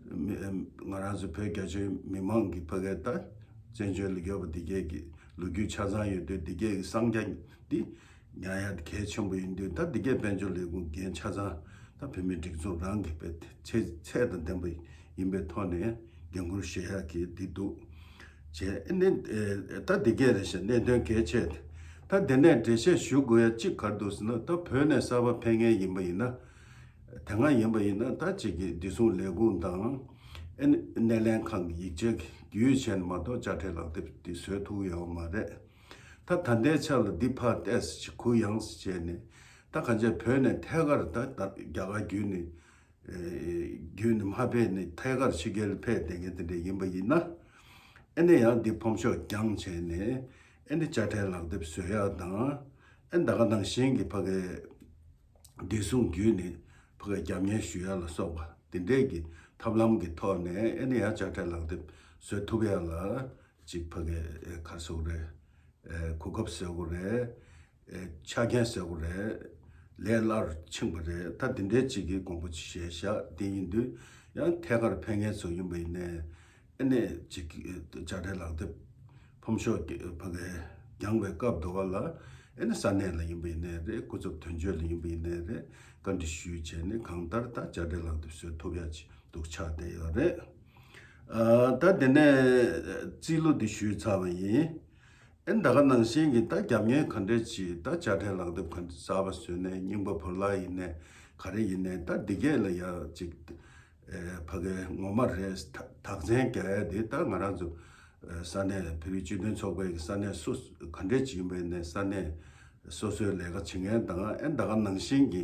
མི་ང་རང་ཚོ་བོད་རྒྱ་ཆེའི་མི་མང་གི་ཕ་གི་ད་བཙན་བྱོལ་ལ་ཡོད་པ་འདི་གས་ཀྱི་ལོ་རྒྱུས་ཆ་ཚང་ཡོད་དུས་འདི་གས་ཀྱི་གསང་རྒྱ་འདི་ཉར་ཡ་གལ་ཆེན་པོ་ཡིན་དུས། ད་འདི་གས་དཔལ་འབྱོར་ལས་ཁུངས་འགན་ཆ་ཚང་ད་བོད་མིའི་སྒྲིག་འཛུགས་རང་གི་བའི་ཚད་ཚད་དང་ལྡན་པ་ཡིན་པའི་ཐོག་ནས་འགན་འཁུར་བཞེས་ཡ་གི་འདི་འདུག་བྱས། ཨེ་ནི་ཨེ་ད་འདི་གས་རེད་ཤག་གནད་དོན་གལ་ཆེ། ད་དེ་ནས་འགྲེལ་བཤད་ཞུ་དགོས་ཡ་གཅིག་ག་རེ་འདུག་ཟེར་ན། ད་བོད་ནས་གསར་པ་ཕེབས་མཁན་ཡིན་པ་ཡིན་ན། དེ་སྔ་ཡིན་པ་ཡིན་ན་ད་གཅིག་གི་བདེ་སྲུང་ལས་ཁུངས་དང་ཨེ་ནི་སྣེ་ལེན་ཁང་གི་ཡིག་ཆ་བརྒྱུད་བྱས་ནས་མ་གཏོགས་དཔྱ་ཁྲལ་ལག་དེབ་འདི་བཟོ་ཐུབ་ཡོད་མ་རེད། ད་ད་ལྟའི་ཆ་ལ་འདི་ཕར་ཏོག་ཙམ་གུ་ཡངས་སུ་བྱས་ནས། ད་གང་ཅི་བོད་ནས་ཐད་ཀར་ད་ད་རྒྱ་གར་བརྒྱུད་ནས་ཨེ་བརྒྱུད་ནས་མ་ཕེབས་ནས་ཐད་ཀར་ཕྱི་རྒྱལ་ཕེབས་བསྡད་མཁན་དེ་འདྲ་ཡིན་པ་ཡིན་ན། ཨེ་ནས་ཡང་འདི་ཕོམ་ཤོག་བརྒྱངས་བྱས་ནས་ཨེ་ནས་དཔྱ་ཁྲལ་ལག་དེབ་བཟོ་ཡག་དང་། ཨེ་ད་ག་ནང་བཞིན་གྱི་ཕ་གི་བདེ་སྲུང་བརྒྱུད་ནས་ཕ་གི་རྒྱབ་གཉེར་ཞུ་ཡག་ལ་སོགས་པ་དེ་འདྲས་ཀྱི་ཐབས་ལམ་གྱི་ཐོག་ནས་ཨེ་ནས་ཡང་དཔྱ་ཁྲལ་ལག་དེབ་བཟོ་ཐུབ་ཡག་ལ་ཅིག་ཕ་གི་ཨེ་ག་རེ་ཟེར་དགོས་རེད། ཨེ་གོ་སྐབས་ཟེར་དགོས་རེད། ཨེ་ཆ་རྐྱེན་ཟེར་དགོས་རེད། ལས་སླ་རུ་ཕྱིན་པ་རེད། ད་འདི་འདྲའི་ཅིག་གི་དགོངས་པ་ཅིག་བཞེས་བཞག་དེ་ཡིན་དུས་ཡང་ཐད་ཀར་ཕེབས་མཁན་ཚོ་ཡིན་པ་ཡིན་ནའི་ཨེ་ནས་ཅིག་ཨེ་དཔྱ་ཁྲལ་ལག་དེབ་ཕོམ་ཤོག་ཕ་གི་བརྒྱངས་པའི་སྐབས་དུ་བ་ལ་ཨེ་ནས་ས་གནས་ལ་ཡིན་པ་ཡིན་ནའི་རེད། སྐུ་ཚབ་དོན་གཅོད་ལ་ཡིན་པ་ཡིན་ནའི་རེད། བཀའ་འདྲི་ཞུས་བྱས་ནས་གང་ལྟར་ད་དཔྱ་ཁྲལ་ལག་དེབ་བཟོ་ཐུབ་ཡག་ཅིག་འདུག་ཆགས་བསྡད་ཡོད་རེད། ཨ་ད་དེ་ནས་རྩིས་ལོ་འདི་ཞུས་ཚར་བ་ཡིན། ཨེ་ད་ག་ནང་བཞིན་གྱི་ད་རྒྱབ་གཉེར་ག་འདྲས་ཅིག་ད་དཔྱ་ཁྲལ་ལག་དེབ་ག་འདྲས་གསར་པ་བཟོས་ནས་རྙིང་པ་བོར་བརླག་ཡིན་ནའི་ག་རེ་ཡིན་ནའི་ད་འདི་གས་ལ་ཡ་ཅིག་ཨེ་ཕ་གི་ངོ་མ་རེད། ད་དག་མཚན་རྒྱག་ཡ་དེ་ད་ང་རང་ཚོ་ས་གནས་བོད་རིགས་སྤྱི་མཐུན་ཚོགས་པའི་ས་གནས་སོ་ག་འདྲས་ཅིག་ཡིན་པ་ཡིན་ནའི་ས་གནས་སོ་སོའི་ལས་ཀ་བྱེད་མཁན་དང་ཨེ་ད་ག་ནང་བཞིན་གྱི་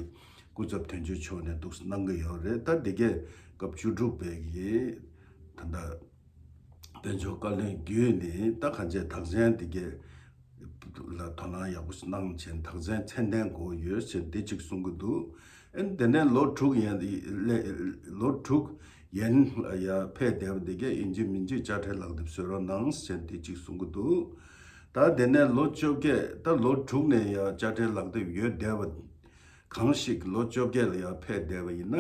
སྐུ་ཚབ་དོན་གཅོད་མཆོག་ནས་འདུག་གནང་གི་ཡོད་རེད། ད་འདི་གས་སྐབས་བཅུ་དྲུག་པའི་གི་ད་ལྟ་དཔལ་འབྱོར་བཀའ་བློན་བརྒྱུད་ནས་ད་གང་ཅི་དག་མཚན་འདི་གས་ལ་དོ་སྣང་ཡག་པོ་ཞིག་གནང་བྱས་དག་མཚན་ཚད་ལྡན་དགོས་ཡོད་ཅེས་འདི་གཅིག་གསུང་གི་འདུག་ཨེ་དེ་ནས་ལོ་དྲུག་ཡན་ལས་ལོ་དྲུག་ཡན་ལ་ཡ་ཕེབས་བསྡད་པ་འདི་གས་ཡིན་གཅིག་མིན་གཅིག་དཔྱ་ཁྲལ་ལག་དེབ་བཟོ་རོགས་གནང་ཅེས་འདི་གཅིག་གསུང་གི་འདུག་ད་དེ་ནས་ལོ་བཅོ་བརྒྱད། ད་ལོ་དྲུག་ནས་ཡ་དཔྱ་ཁྲལ་ལག་དེབ་ཡོད་བསྡད་པ། གང་ཞིག་ལོ་བཅོ་བརྒྱད་ལ་ཡང་ཕེབས་བསྡད་པ་ཡིན་ན།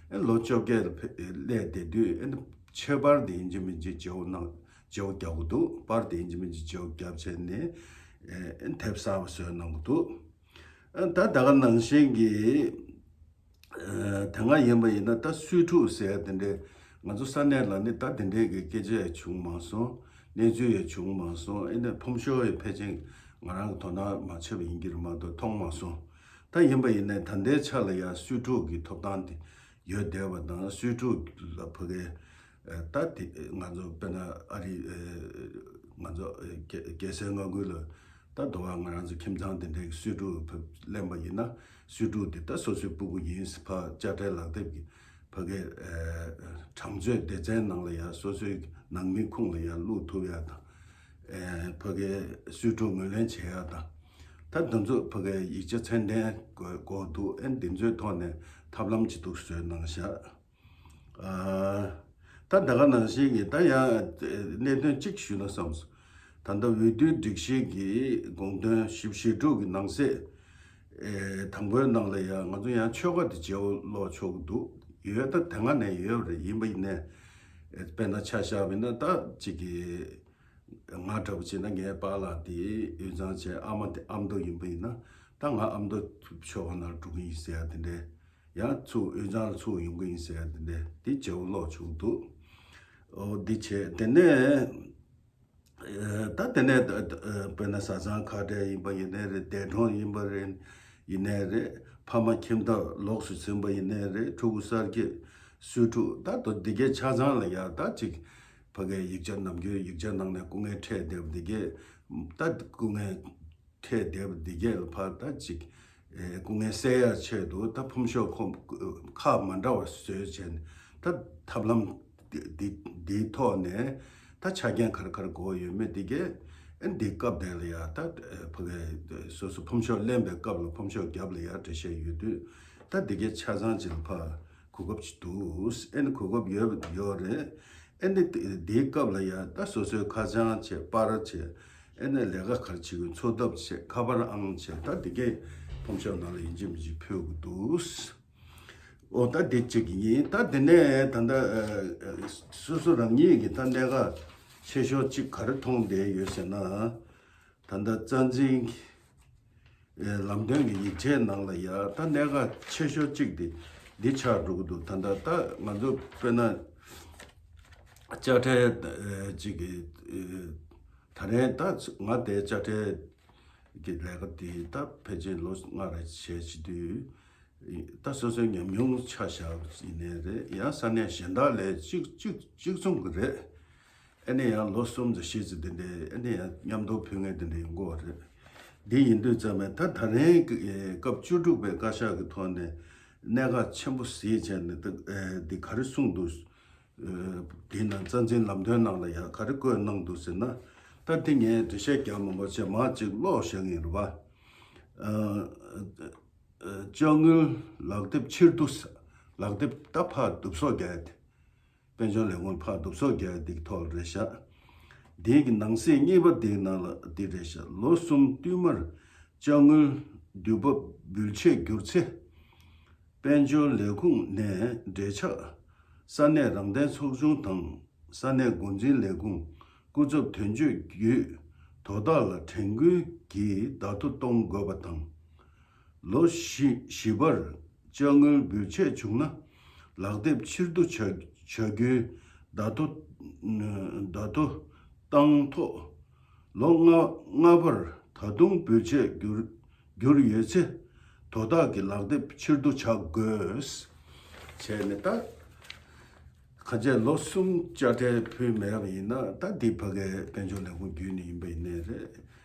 ཨེ་ལོ་བཅོ་བརྒྱད་ལ་ཕེབས་སླེབས་བསྡད་དུས་ཨེ་ཆད་པར་དེ་ཡིན་གཅིག་མིན་གཅིག་བརྗེ་བོ་གནང་བརྗེ་བོ་རྒྱག་གི་འདུག་པར་དེ་ཡིན་གཅིག་མིན་གཅིག་བརྗེ་བོ་བརྒྱབ་བྱས་ནས་ཨེ་ཨེ་དེབ་གསར་པ་བཟོས་གནང་གི་འདུག་ཨེ་ད་ད་ག་ནང་བཞིན་གྱི་ཨེ་དེ་སྔ་ཡིན་པ་ཡིན་ན་ད་སུའི་ཕྲུག་ཟེར་དེ་འདྲའི་ང་ཚོ་ས་གནས་ལ་ནི་ད་དེ་འདྲའི་གི་སྐད་ཆ་ཡང་བྱུང་མ་སོང་། གནས་ཚུལ་ཡང་བྱུང་མ་སོང་། ཨེ་ནས་ཕོམ་ཤོག་ཡང་ཕལ་ཆེར་ང་རང་གི་དོ་སྣང་མ་བྱས་པ་ཡིན་གྱི་རེད་མ་གཏོགས་མཐོང་མ་སོང་། ད་ཡིན་པ་ཡིན་ནའི་ད་ལྟའི་ཆ་ལ་ཡང་སུའི་ཕྲུག་གི་ཐོབ་ཐང་དེ་ཡོད་བསྡད་པ་དང་སུའི་ཕྲུག་ལ་ཕ་གི་ཨེ་ད་དེ་ང་ཚོ་དཔེར་ན་ཨ་རི་ཨེ་ང་ཚོ་ཨེ་རྒྱལ་རྒྱལ་སའི་མངའ་ཁུལ་ལ་ད་དུ་བ་ང་རང་ཚོ་ཁྱིམ་ཚང་དེ་འདྲའི་སུའི་ཕྲུག་ཕ་ལེན་པ་ཡིན་ན་སུའི་ཕྲུག་དེ་ད་སོ་སོའི་སྤུ་གུ་ཡིན་ཕ་དཔྱ་ཁྲལ་ལག་དེབ་ཀྱི་ཕ་གི་ཨེ་གྲངས་མཛོད་སྡེ་ཚན་ནང་ལ་ཡང་སོ་སོའི་ནང་མིའི་ཁོངས་ལ་ཡང་བླུག་ཐུབ་ཡ་དང་། ཨེ་ཕ་གི་སུའི་ཕྲུག་ངོས་ལེན་བྱེད་ཡ་དང་། ད་དེ་ཚོ་ཕ་གི་ཡིག་ཆ་ཚད་ལྡན་དགོས་དགོས་འདུག་ཨེ་འདི་ཚོའི་ཐོག་ནས་ཐབས་ལམ་ཅིག་འདུག་བཟོས་གནང་བཞག་ཨ་ད་ད་ག་ནང་བཞིན་གྱི་ད་ཡང་གནད་དོན་གཅིག་ཞུས་ན་བསམས་སོང་། ད་ལྟ་འོས་བསྡུའི་སྒྲིག་གཞི་གི་དགོངས་དོན་བཞི་བཅུ་ཞེ་དྲུག་གི་ནང་གསེས་ཨེ་དང་པོའི་ནང་ལ་ཡང་ང་ཚོ་ཡང་ཆོལ་ཁ་དེ་བརྗེ་བོ་ཀློག་ཆོག་གི་འདུག་ཡོད་ད་དེ་སྔ་ནས་ཡོད་རེད། ཡིན་པ་ཡིན་ནའི་ཨེ་དཔེར་ན་ཆ་བཞག་པ་ཡིན་ན་ད་ཅིག་གི་ང་འདྲ་པོ་བྱས་ན་ངའི་པཱ་ལགས་དེ་དབུས་གཙང་བྱས་ཨ་མ་དེ་ཨ་མདོ་ཡིན་པ་ཡིན་ན་ད་ང་ཨ་མདོ་ཆོལ་ཁ་ནང་འགྲོ་གི་ཡིན་ཟེར་ཡ་དེ་འདྲའི། ཡང་ཚུར་དབུས་གཙང་ལ་ཚུར་ཡོང་གི་ཡིན་ཟེར་ཡ་དེ་འདྲས་དེ་བརྗེ་བོ་ཀློག་བྱུང་འདུག་ཨོ་འདི་བྱས་དེ་ནས་ཨེ་ད་དེ་ནས་ད་ད་ཨེ་དཔེར་ན་བཟའ་ཚང་ཁ་བྲལ་ཡིན་པ་ཡིན་ནའི་རེད། འདས་གྲོངས་ཡིན་པ་རེད། ཡིན་ནའི་རེད། ཕ་མ་ཁྱིམ་ཐབ་ལོགས་སུ་ཟིན་པ་ཡིན་ནའི་རེད། ཕྲུ་གུ་གསར་སྐྱེས་སུའི་ཕྲུག་ད་དོ་འདི་གའི་ཆ་ཚང་ལ་ཡ་ད་ཅིག་ཕ་གའི་ཡིག་ཆ་ནམ་རྒྱུན་ཡིག་ཆ་ནང་ནས་སྐུ་ངལ་འཕྲད་བསྡད་པ་འདི་གའི་ད་སྐུ་ངལ་འཕྲད་བསྡད་པ་འདི་གས་ལ་ཕར་ད་ཅིག་ཨེ་སྐུ་ངལ་སེལ་ཡ་ཆེད་དུ་ད་ཕོམ་ཤོག་ཁོམ་ཁག་མ་འདྲ་བ་བཟོས་བྱས་ནས་ད་ཐབས་ལམ་འདི་འདི་འདིའི་ཐོག་ནས་ད་ཆ་རྐྱེན་ག་རེ་ག་རེ་དགོས་ཡོད་མེད་འདི་གས་ཨེ་འདི་སྐབས་དེ་ལ་ཡ་ད་ཨེ་ཕ་གི་སོ་སོ་ཕོམ་ཤོག་ལེན་པའི་སྐབས་ལ་ཕོམ་ཤོག་རྒྱབ་ལ་ཡ་འགྲེལ་བཤད་ཡོད་དུས་ད་འདི་གས་ཆ་ཚང་ཅིག་ལ་ཕར་ གོ་སྐབས་ཅིག་འདུག་ཨེ་ནི་གོ་སྐབས་ཡོད་ཡོད་རེད། ཨེ་ནི་དེ་དེའི་སྐབས་ལ་ཡ་ད་སོ་སོའི་ཁ་བྱང་བྱས་པར་བྱས། ཨེ་ནི་ལས་ཀ་ག་རེ་བྱེད་དགོས་འཚོལ་ཐབས་བྱས། ཁ་པར་ཨང་བྱས། ད་དེ་གས་ཕོམ་ཤོག་ནང་ལ་ཡིན་གཅིག་མིན་གཅིག་ཕུལ་དགོས་འདུག་ཨོ་ད་དེ་གཅིག་ཡིན། ད་དེ་ནས་ད་ལྟ་ཨ་ཨ་སོ་སོ་རང་ཉིད་ཀྱི་ད་གནད་འགག་ཆེ་ཤོས་གཅིག་ག་རེ་མཐོང་བསྡད་ཡོད་ཟེར་ན། ད་ལྟ་རྩ་འཛིན་ཨེ་ལམ་སྟོན་གྱི་ཡིག་ཆའི་ནང་ལ་ཡ་ད་གནད་འགག་ཆེ་ཤོས་གཅིག་དེ་འདི་ཆགས་འགྲོ་གི་འདུག་ད་ལྟ་ད་ང་ཚོ་དཔེར་ན་དཔྱ་ཁྲལ་ཨེ་གཅིག་གི་ཨེ་ད་རེས་ད་ང་དེ་དཔྱ་ཁྲལ་གྱི་ལས་ཀ་དེ་ད་ཕལ་ཆེར་ལོ་ལྔ་རེ་བྱས་བྱེད་དུས། ད་སོ་སོའི་ཉམས་མྱོང་ཆ་བཞག་ཡིན་ནའི་རེད། ཡང་ས་གནས་གཞན་དག་ལས་གཅིག་གཅིག་གཅིག་མཚུངས་ཀྱི་རེད། ཨ་ནི་ཡང་ལོ་གསུམ་ཙམ་བཞི་ཙམ་དེ་འདྲའི་ཨ་ནི་ཡང་མཉམ་དུ་ཕུལ་མཁན་དེ་འདྲ་ཡིན་དགོས་རེད། འདི་ཡིན་དུས་ཙམ་པས་ད་ད་རིང་གི་སྐབས་བཅུ་དྲུག་པའི་བཀའ་ཤག་གི་ཐོག་ནས་གནད་འགག་ཆེན་པོ་གཟིགས་བྱས་ནས་ད་འདི་ག་རེ་གསུངས་འདུག་དེའི་ནང་རྩ་འཛིན་ལམ་སྟོན་ནང་ལ་ཡང་ག་རེ་བཀོད་གནང་འདུག་ཟེར་ན། ད་འདི་ངས་འགྲེལ་བཤད་རྒྱག་མ་དགོས་བྱས་མར་ཅིག་ཀློག་བཞག་གི་ཡིན་རེད་བ། ཨ། ཨ། དཔྱ་དངུལ་ལག་དེབ་ཕྱིར་བསྡུ་ས། ལག་དེབ་ད་ཕར་བསྡུ་གསོག་རྒྱག་ཡ་དེ། དཔལ་འབྱོར་ལས་ཁུངས་ཕར་བསྡུ་གསོག་རྒྱག་ཡ་དེ་གི་ཐོག་ལ་རེད་ཤག་དེའི་གི་ནང་གསེས་གཉིས་པ་དེའི་ནང་ལ་འདི་རེད་ཤག་ལོ་གསུམ་བསྟུད་མར་དཔྱ་དངུལ་དུས་བབ་འབུལ་ཆད་གྱུར་ཚེ། དཔལ་འབྱོར་ལས་ཁུངས་ནས་འབྲེལ་ཆགས་ས་གནས་རང་བདེན་ཚོགས་ཆུང་དང་ས་གནས་འགོ་འཛིན་ལས་ཁུངས་སྐུ་ཚབ་དོན་གཅོད་བརྒྱུད་དོ་བདག་ལ་དྲན་སྐུལ་གྱིས་བརྡ་ཐོ་གཏོང་དགོས་པ་དང་། ལོ་བཞི་བཞི་པར་དཔྱ་དངུལ་འབུལ་ཆད་བྱུང་ན་ལག་དེབ་ཕྱིར་བསྡུ་བྱ་བྱ་རྒྱུའི་བརྡ་ཐོ་བརྡ་ཐོ་བཏང་ཐོག་ལོ་ལྔ་ལྔ་པར་ད་དུང་འབུལ་ཆད་འགྱུར་འགྱུར་ཡོད་ཚེ་དོ་བདག་གི་ལག་དེབ་ཕྱིར་བསྡུ་བྱ་དགོས། བྱས་ནས་ད་གང་བྱས་ལོ་གསུམ་དཔྱ་ཁྲལ་ཕུལ་མེད་པ་ཡིན་ན་ད་འདི་ཕ་གའི་དཔལ་འབྱོར་ལས་ཁུངས་བརྒྱུད་ནས་ཡིན་པ་ཡིན་ནའི་རེད།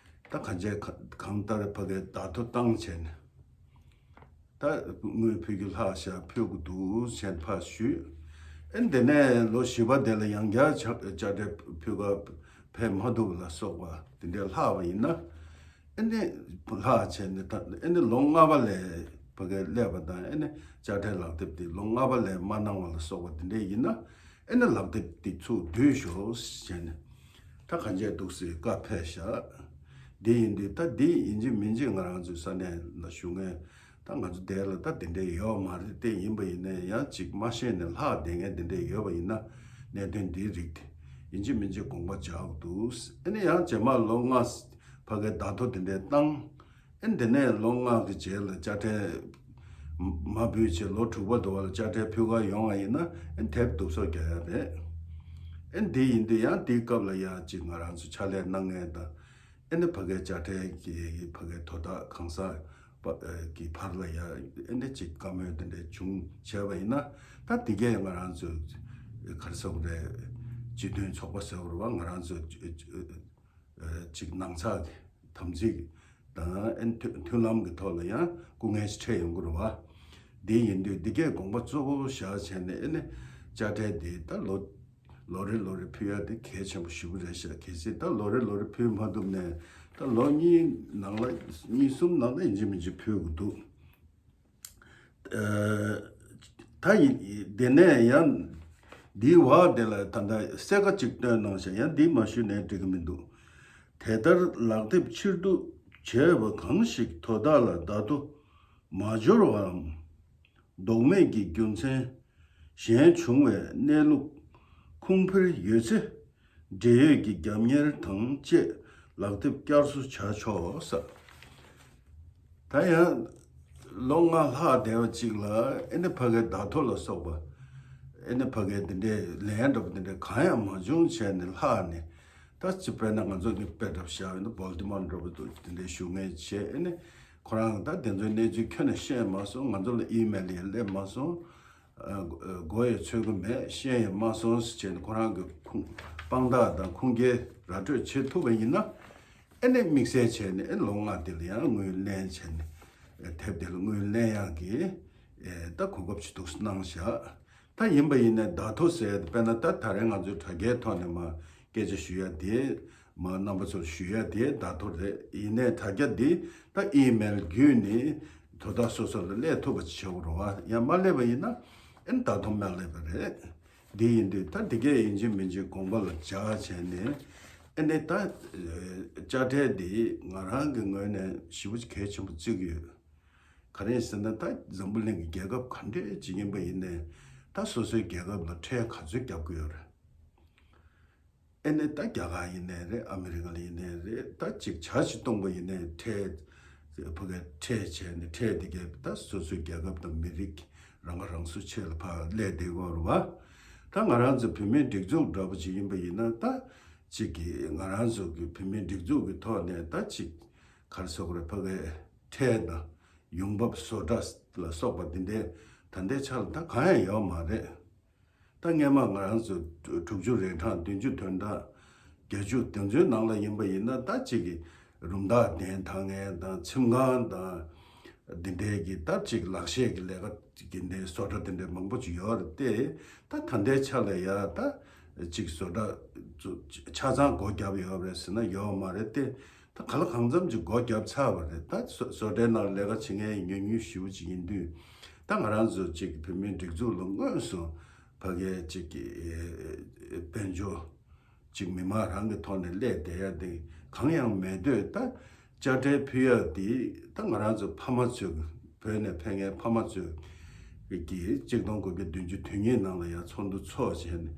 ད་གང་བྱས་གང་ལྟར་ཕ་གའི་བརྡ་ཐོ་བཏང་བྱས་ནས། ད་དངུལ་ཕུལ་རྒྱུ་ལྷག་བཞག་ཕུལ་དགོས་འདུག་ཟེར་ཕར་ཞུས། ཨེ་འདི་ནས་ལོ་བཞི་པ་དེ་ལ་ཡང་བསྐྱར་ཆ་དཔྱ་ཁྲལ་ཕུལ་ག་ཕེབས་མ་ཐུབ་པ་ལ་སོགས་པ་དེ་འདྲའི་ལྷག་པ་ཡིན་ན། ཨེ་ནི་ལྷག་བྱས་ནས་ད་ཨེ་ནི་ལོ་ལྔ་པ་ལས་ཕ་གའི་སླེབས་པ་དང་། ཨེ་ནི་དཔྱ་ཁྲལ་ལག་དེབ་དེ་ལོ་ལྔ་པ་ལས་མ་གནང་བ་ལ་སོགས་པ་དེ་འདྲའི་ཡིན་ན། ཨེ་ནི་ལག་དེབ་དེ་ཚུར་བསྡུས་ཤོག་ཟེར་ནས་ད་གང་བྱས་འདུག་ཟེར་བཀའ་ཕེབས་ཤག་འདི་ཡིན་དུས་ད་འདི་ཡིན་གཅིག་མིན་གཅིག་ང་རང་ཚོའི་ས་གནས་ལ་བཞུགས་མཁན་ད་ང་ཚོ་དེ་ལ་ད་དེ་འདྲའི་ཡོད་མ་རེད། དེ་ཡིན་པ་ཡིན་ན་ཡང་གཅིག་མ་ཤེས་ནས་ལྷག་བསྡད་མཁན་དེ་འདྲའི་ཡོད་པ་ཡིན་ན་གནད་དོན་འདིའི་རིགས་དེ་ཡིན་གཅིག་མིན་གཅིག་དགོངས་པ་འཇགས་དགོས་འདུག་ཨེ་ནི་ཡང་རྗེས་མ་ལོ་ལྔ་ཕ་གའི་བརྡ་ཐོ་དེ་འདྲའི་བཏང་། ཨེ་འདི་ནས་ལོ་ལྔ་གི་རྗེས་ལ་དཔྱ་ཁྲལ་མ་འབུལ་བྱས་ལོ་དྲུག་པ་དུ་བ་ལ་དཔྱ་ཁྲལ་ཕུལ་ག་ཡོང་བ་ཡིན་ན་ཨེ་དེབ་བསྡུ་གསོག་རྒྱག་ཡ་རེད། ཨེ་འདི་ཡིན་དུས་ཡང་དེའི་སྐབས་ལ་ཡང་ཅིག་ང་རང་ཚོ་ཕྱག་ལས་གནང་མཁན་དང་། ཨེ་ནི་ཕ་གའི་དཔྱ་ཁྲལ་གྱི་ཕ་གའི་དོ་བདག་གང་ཟག་པ་ཨེ་གི་བར་ལ་ཡང་ཨེ་འདི་ཅིག་བཀའ་མོལ་དེ་འདྲ་བྱུང་བྱས་པ་ཡིན་ན། ད་དེ་གས་ང་རང་ཚོ་ག་རེ་ཟེར་དགོས་རེད། སྤྱི་མཐུན་ཚོགས་པ་ཟེར་དགོས་རེད་བ། ང་རང་ཚོ་ཅིག་ནང་ཚགས་ཀྱི་དམ་ཚིག་དང་ཨེ་མཐུན་མཐུན་ལམ་གྱི་ཐོག་ལ་ཡང་སྐུ་ངལ་ཞིག་འཕྲད་ཡོང་གི་རེད་བ། འདི་ཡིན་དུས་འདི་གས་དགོངས་པ་གཙོ་བོ་བཞག་བྱས་ནས་ཨེ་ནི་དཔྱ་ཁྲལ་འདི་ད་ལོ་ལོ་རེ་ལོ་རེ་ཕུལ་ཡ་དེ་གལ་ཆེན་པོ་ཞེ་པོ་རེད་ཤག་གལ་སྲིད་ད་ལོ་རེ་ལོ་རེ་ཕུལ་མ་ཐུབ་ནས་ད་ལོ་གཉིས་ནང་ལ་གཉིས་གསུམ་ནང་ལ་ཡིན་གཅིག་མིན་གཅིག་ཕུལ་དགོས་འདུག་ཨ། ད་ཡིན་དེ་ནས་ཡང་འདིའི་བར་དེ་ལ་ད་ལྟ་གསལ་ཁ་ཅིག་བཏོན་གནང་ཤག་ཡང་འདི་མ་ཞུས་ནའི་འགྲིག་གི་མི་འདུག་དེ་ལྟར་ལག་དེབ་ཕྱིར་བསྡུ་བྱས་པ་གང་ཞིག་དོ་བདག་ལ་བརྡ་ཐོ་མ་འབྱོར་བའམ་ལྡོག་མེད་ཀྱི་རྒྱུ་མཚན་གཞན་བྱུང་བའི་གནས་ལུགས་ཁུངས་འཕེར་ཡོད་ཚེ། འབྲེལ་ཡོད་ཀྱི་རྒྱབ་གཉེར་དང་བཅས་ལག་དེབ་བསྐྱར་གསོ་བྱ་ཆོག་ཟེར། ད་ཡང་ལོ་ལྔ་ལྷག་བསྡད་པ་གཅིག་ལ་ཨེ་ནི་ཕ་གའི་བརྡ་ཐོ་ལ་སོགས་པ་ཨེ་ནི་ཕ་གའི་འདི་འདྲའི་ལན་འདྲ་པོ་འདི་འདྲ་གང་ཡང་མ་བྱུང་བྱས་ནས་ལྷག་ནས། ད་ཅི་དཔེར་ན་ང་ཚོ་ནི་དཔེ་འདྲ་པོ་བཞག་ཡོད་ན་བོལ་ཏི་མོར་འདྲ་པོ་འདུག་དེ་འདྲའི་ཞུ་མཁན་བྱས། ཨེ་ནི་ཁོ་རང་ད་དེ་ཚོའི་གནས་ཚུལ་ཁྱོན་ནས་ཤེས་མ་སོང་། ང་ཚོ་ལ་ཨི་མེལ་ཡང་སླེབས་མ་སོང་། ཨ། མགོ་ཡང་ཚོད་ཀྱི་མེད། ཤེས་ཡང་མ་སོང་ཟེར་བྱས་ནས་ཁོ་རང་གི་ཁུངས་དཔང་རྟགས་དང་ཁུངས་སྐྱེལ་ར་སྤྲོད་བྱེད་ཐུབ་པ་ཡིན་ན། ཨེ་ནས་དམིགས་བསལ་བྱས་ནས་ཨེ་ལོ་ལྔ་དེ་ལ་ཡང་དངུལ་ལེན་བྱས་ནས། ཨེ་དེབ་དེ་ལ་དངུལ་ལེན་ཡག་གི་ཨེ་ད་གོ་སྐབས་ཅིག་འདུག་གནང་བཞག་ད་ཡིན་པ་ཡིན་ནའི་བརྡ་ཐོ་ཟེར་དཔེར་ན་ད་ད་རེས་ང་ཚོའི་དྲ་རྒྱའི་ཐོག་ནས་མར་སྐད་ཆ་ཞུ་ཡ་དེ། མ་རྣམ་པ་ཚོར་ཞུ་ཡ་དེ་བརྡ་ཐོ་རེད། ཡིན་ནའི་དྲ་རྒྱ་འདི་ད་ཨི་མེལ་བརྒྱུད་ནས་དོ་བདག་སོ་སོ་ལ་སླེབས་ཐུབ་པ་ཅིག་བྱེད་དགོས་རེད་བ། ཡང་མ་སླེབས་པ་ཡིན་ན་ ཨེ་ནི་ད་དུང་མ་སླེབས་པ་རེད། འདི་ཡིན་དུས་ད་འདི་གས་ཡིན་གཅིག་མིན་གཅིག་དགོངས་པ་ལ་འཇགས་བྱས་ནས། ཨེ་ནི་ད་དཔྱ་ཁྲལ་འདི་ང་རང་གི་ངོས་ནས་ཞེ་པོ་གལ་ཆེན་པོ་བརྩི་གི་ཡོད། ག་རེ་ཟེར་ན་ད་འཛམ་བུ་གླིང་གི་རྒྱལ་ཁབ་ག་འདྲས་ཅིག་ཡིན་པ་ཡིན་ནའི་ད་སོ་སོའི་རྒྱལ་ཁབ་ལ་ཁྲལ་ག་ཚོད་རྒྱབ་དགོས་ཡོད་རེད། ཨེ་ནས་ད་རྒྱ་གར་ཡིན་ནའི་རེད། ཨ་མི་རི་ཀ་ལ་ཡིན་ནའི་རེད། ད་ཅིག་བྱ་ཞིག་གཏོང་པ་ཡིན་ནའི་ཁྲལ་ཕ་གི་ཁྲལ་བྱས་ནས་ཁྲལ་དེ་གས་ད་སོ་སོའི་རྒྱལ་ཁབ་དང་མི་རིགས་རང་ཁ་རང་གསོ་ཆེད་ལ་ཕར་སླེབས་བསྡད་ཀྱི་ཡོད་རེད་བ། ད་ང་རང་ཚོ་བུད་མེད་སྒྲིག་འཛུགས་འདྲ་པོ་ཅིག་ཡིན་པ་ཡིན་ན་ད་ཅིག་གི་ང་རང་ཚོ་གི་བུད་མེད་སྒྲིག་འཛུགས་ཀྱི་ཐོག་ནས་ད་ཅིག་ག་རེ་ཟེར་དགོས་རེད། ཕ་གི་ཁྲལ་དང་ཡོང་འབབ་བཟོ་གྲྭ་ལ་སོགས་པ་འདི་འདྲའི་ད་ལྟའི་ཆ་ལ་ད་གང་ཡང་ཡོད་མ་རེད། ད་སྔས་མ་ང་རང་ཚོ་དྲུག་ཅུ་རིན་གྲངས། བདུན་ཅུ་དོན་གྲངས། བརྒྱད་ཅུ་དེ་ཚོའི་ནང་ལ་ཡིན་པ་ཡིན་ན་ད་ཅིག་གི་རུམ་བདག་གདན་ཐང་ངེ་དང་ཚེམ་ཁང་དང་། འདི་འདྲའི་གི་ད་ཅིག་ལག་ཤེས་ཀྱི་ལས་ཀ་གི་འདི་བཟོ་གྲྭ་འདི་འདྲའི་མང་པོ་ཅིག་ཡོད་རེད་དེ། ད་ད་ལྟའི་ཆ་ལ་ཡ་ད་ཅིག་བཟོ་གྲྭ་ཆ་ཚང་སྒོ་བརྒྱབ་ཡོད་རེད་ཟེར་ན་ཡོད་མ་རེད་དེ། ད་ག་ལ་གང་འཚམ་ཅིག་སྒོ་བརྒྱབ་ཚར་བ་རེད། ད་བཟོ་བཟོ་གྲྭའི་ནང་ལས་ཀ་བྱེད་མཁན་ཉུང་ཉུང་ཞེ་པོ་ཅིག་ཡིན་དུས། ད་ང་རང་ཚོ་ཅིག་བུད་མེད་སྒྲིག་འཛུགས་ལ་དངོས་སུ་ཕ་གིའི་ཅིག་གི་དཔལ་འབྱོར་ཅིག་མི་མང་རང་གི་ཐོག་ནས་སླེབས་བསྡད་ཡ་དེ་གང་ཡང་མེད་དུས། ད་དཔྱ་ཁྲལ་ཕུལ་ཡ་དེ་ད་ང་རང་ཚོ་ཕ་མ་ཚོས། བོད་ནས་ཕེབས་མཁན་ཕ་མ་ཚོས་ཀྱིས་གཅིག་སྟོང་དགུ་བརྒྱ་བདུན་ཅུ་དོན་གཉིས་ནང་ལ་ཡང་ཚོགས་འདུ་ཚོགས་བྱས་ནས།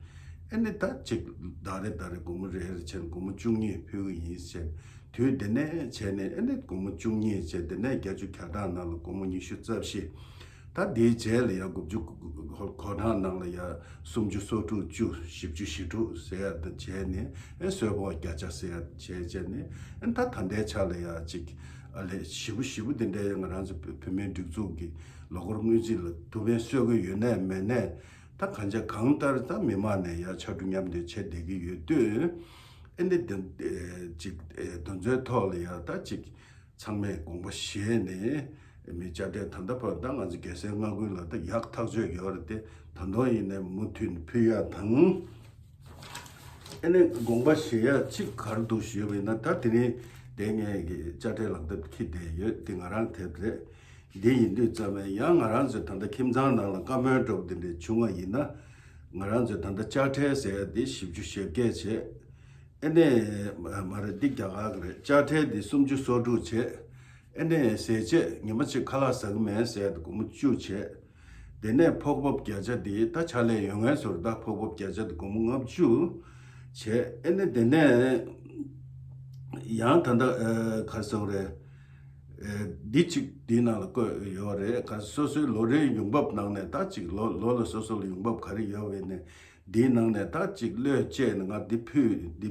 ཨེ་ནི་ད་ཅིག་ཟླ་རེ་ཟླ་རེ་སྒོར་མོ་རེ་རེ་བྱས་ནས་སྒོར་མོ་བཅུ་གཉིས་ཕུལ་གི་ཡིན་ཟེར། དུས་དེ་ནས་བྱས་ནས་ཨེ་ནི་སྒོར་མོ་བཅུ་གཉིས་བྱས། དེ་ནས་བརྒྱད་ཅུ་གྱ་གྲངས་ནང་ལ་སྒོར་མོ་ཉི་ཤུ་རྩ་བཞི། ད་དེའི་རྗེས་ལ་ཡང་དགུ་བཅུ་གོ་གྲངས་ནང་ལ་ཡང་སུམ་ཅུ་སོ་དྲུག་བཅུ། བཞི་བཅུ་ཞེ་དྲུག་ཟེར་ཡ་དང་བྱས་ནས། ཨེ་གསོལ་ཕོགས་བརྒྱ་ཆ་ཟེར་ཡ་བྱས་བྱས་ནས། ཨེ་ད་ད་ལྟའི་ཆ་ལ་ཡ་ཅིག་ཨ་ལས་ཞེ་པོ་ཞེ་པོ་དེ་འདྲའི་ང་རང་ཚོ་བུད་མེད་སྒྲིག་འཛུགས་ཀྱི་ལོ་འཁོར་དངུལ་རྩིས་ལ་ཐུགས་ཕན་གསོས་ཀྱི་ཡོད་ནའི་མེད་ནའི། ད་གང་ཆ་གང་ལྟར་ད་མི་མང་ནས་ཡ་ཕྱར་གྲུ་མཉམ་འདེགས་བྱས་བསྡད་ཀྱི་ཡོད་དུས། ཨེ་འདི་འདི་ཅིག་དེ་ཚོའི་ཐོག་ལ་ཡ་ད་ཅིག་ཚང་མས་དགོངས་པ་བཞེས་ནས། མི་དཔྱ་ཁྲལ་ད་ལྟ་བར་ད་ང་ཚོ་རྒྱལ་སའི་མངའ་ཁུལ་ལ་ད་ཡག་ཐག་ཆོད་ཡོད་རེད་དེ། ད་དུང་ཡིན་ནའི་མུ་མཐུད་ནས་ཕུལ་ཡ་དང་། ཨེ་ནས་དགོངས་པ་བཞེས་ཡ་གཅིག་ག་རེ་འདུག་ཞུས་པ་ཡིན་ན། ད་དེ་རིང་དེ་ངས་ཀྱི་དཔྱ་ཁྲལ་ལག་དེབ་འཁྱེར་བསྡད་ཡོད་དེ་ང་རང་དེབ་རེད། འདི་ཡིན་དུས་ཙམ་ཡང་ང་རང་ཚོས་ད་ལྟ་ཁྱིམ་ཚང་ནང་ལ་བཀའ་མོལ་འདྲ་པོ་དེ་འདྲ་བྱུང་བ་ཡིན་ན། ང་རང་ཚོས་ད་ལྟ་དཔྱ་ཁྲལ་ཟེར་ཡ་དེ་བཞི་བཅུ་ཞེ་བརྒྱད་བྱས། ཨེ་ནས་མ་རེད། འདི་རྒྱ་གར་གི་རེད། དཔྱ་ཁྲལ་འདི་སུམ་ཅུ་སོ་དྲུག་བྱས། ཨེ་ནས་ཟས་བཅད་ཉི་མ་གཅིག་ཁ་ལག་ཟ་གི་མེད་ཟེར་ཡ་དེ་སྒོར་མོ་བཅུ་བྱས། དེ་ནས་ཕོགས་འབབ་བརྒྱ་ཆ་དེ་ད་ཕྱག་ལས་ཡོད་མཁན་ཚོར་ད་ཕོགས་འབབ་བརྒྱ་ཆ་དེ་སྒོར་མོ་ལྔ་བཅུ་བྱས། ཨེ་ནས་དེ་ནས་ཡང་ད་ལྟ་ཨ་ག་རེ་ཟེར་དགོས་རེད། ཨེ་འདི་གཅིག་འདིའི་ནང་ལ་བཀོད་ཡོད་རེད། ག་སོ་སོའི་ལོ་རེའི་ཡོང་འབབ་ནང་ནས་ད་གཅིག་ལོ་ལོ་ལ་སོ་སོ་ལ་ཡོང་འབབ་ག་རེ་ཡོད་པ་ཡིན་ནའི་འདིའི་ནང་ནས་ད་གཅིག་བློས་བཅད་ནས་ང་འདི་ཕུལ། འདི་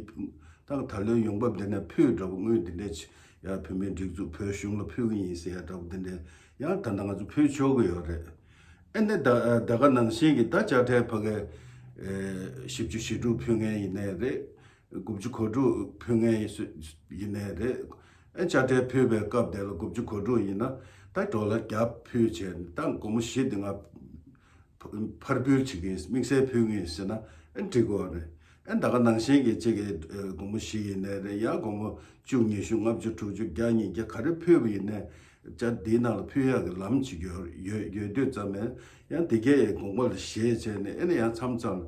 ད་ད་ལོའི་ཡོང་འབབ་འདི་ནས་ཕུལ་འདྲ་པོ་དངུལ་འདི་འདྲས་ཡ་བུད་མེད་སྒྲིག་འཛུགས་བོད་གཞུང་ལ་ཕུལ་གི་ཡིན་ཟེར་ཡ་འདྲ་པོ་འདི་འདྲས་ཡང་ད་ལྟ་ང་ཚོ་ཕུལ་ཆོག་གི་ཡོད་རེད། ཨེ་ནས་ད་ད་ག་ནང་བཞིན་གྱི་ད་དཔྱ་ཁྲལ་ཕ་གི་ཨེ་བཞི་བཅུ་ཞེ་དྲུག་ཕུལ་མཁན་ཡིན་ནའི་རེད། དགུ་བཅུ་གོ་དྲུག་ཕུལ་མཁན་ཡིན་སུ་ཡིན་ནའི་རེད། ཨེ་དཔྱ་ཁྲལ་ཕུལ་བའི་སྐབས་དེ་ལ་དགུ་བཅུ་གོ་དྲུག་ཡིན་ན་ད་ཌོ་ལར་བརྒྱ་ཕུལ་བྱས་ད་སྒོར་མོ་བཞི་དེ་ང་ཕར་འབུལ་བྱེད་ཀྱི་ཡིན། དམིགས་བསལ་ཕུལ་གྱི་ཡིན་ཟེར་ན་ཨེ་འགྲིག་གི་ཡོད་རེད། ཨེ་ད་ག་ནང་བཞིན་གྱི་གཅིག་གི་ཨེ་སྒོར་མོ་བཞི་ཡིན་ནའི་རེད། ཡང་སྒོར་མོ་བཅུ། ཉི་ཤུ། ལྔ་བཅུ། དྲུག་ཅུ། བརྒྱ། ཉིས་བརྒྱ་ག་རེ་ཕུལ་བ་ཡིན་ནའི་ཅ་འདིའི་ནང་ལ་ཕུལ་ཡག་གི་ལམ་ཅིག་ཡོད་ཡོད་ཡོད་དུས་ཙམ་ཡང་ཡང་འདི་གས་དགོངས་པ་ལ་བཞེས་བྱས་ནས། ཨེ་ནས་ཡང་མཚམས་མཚམས་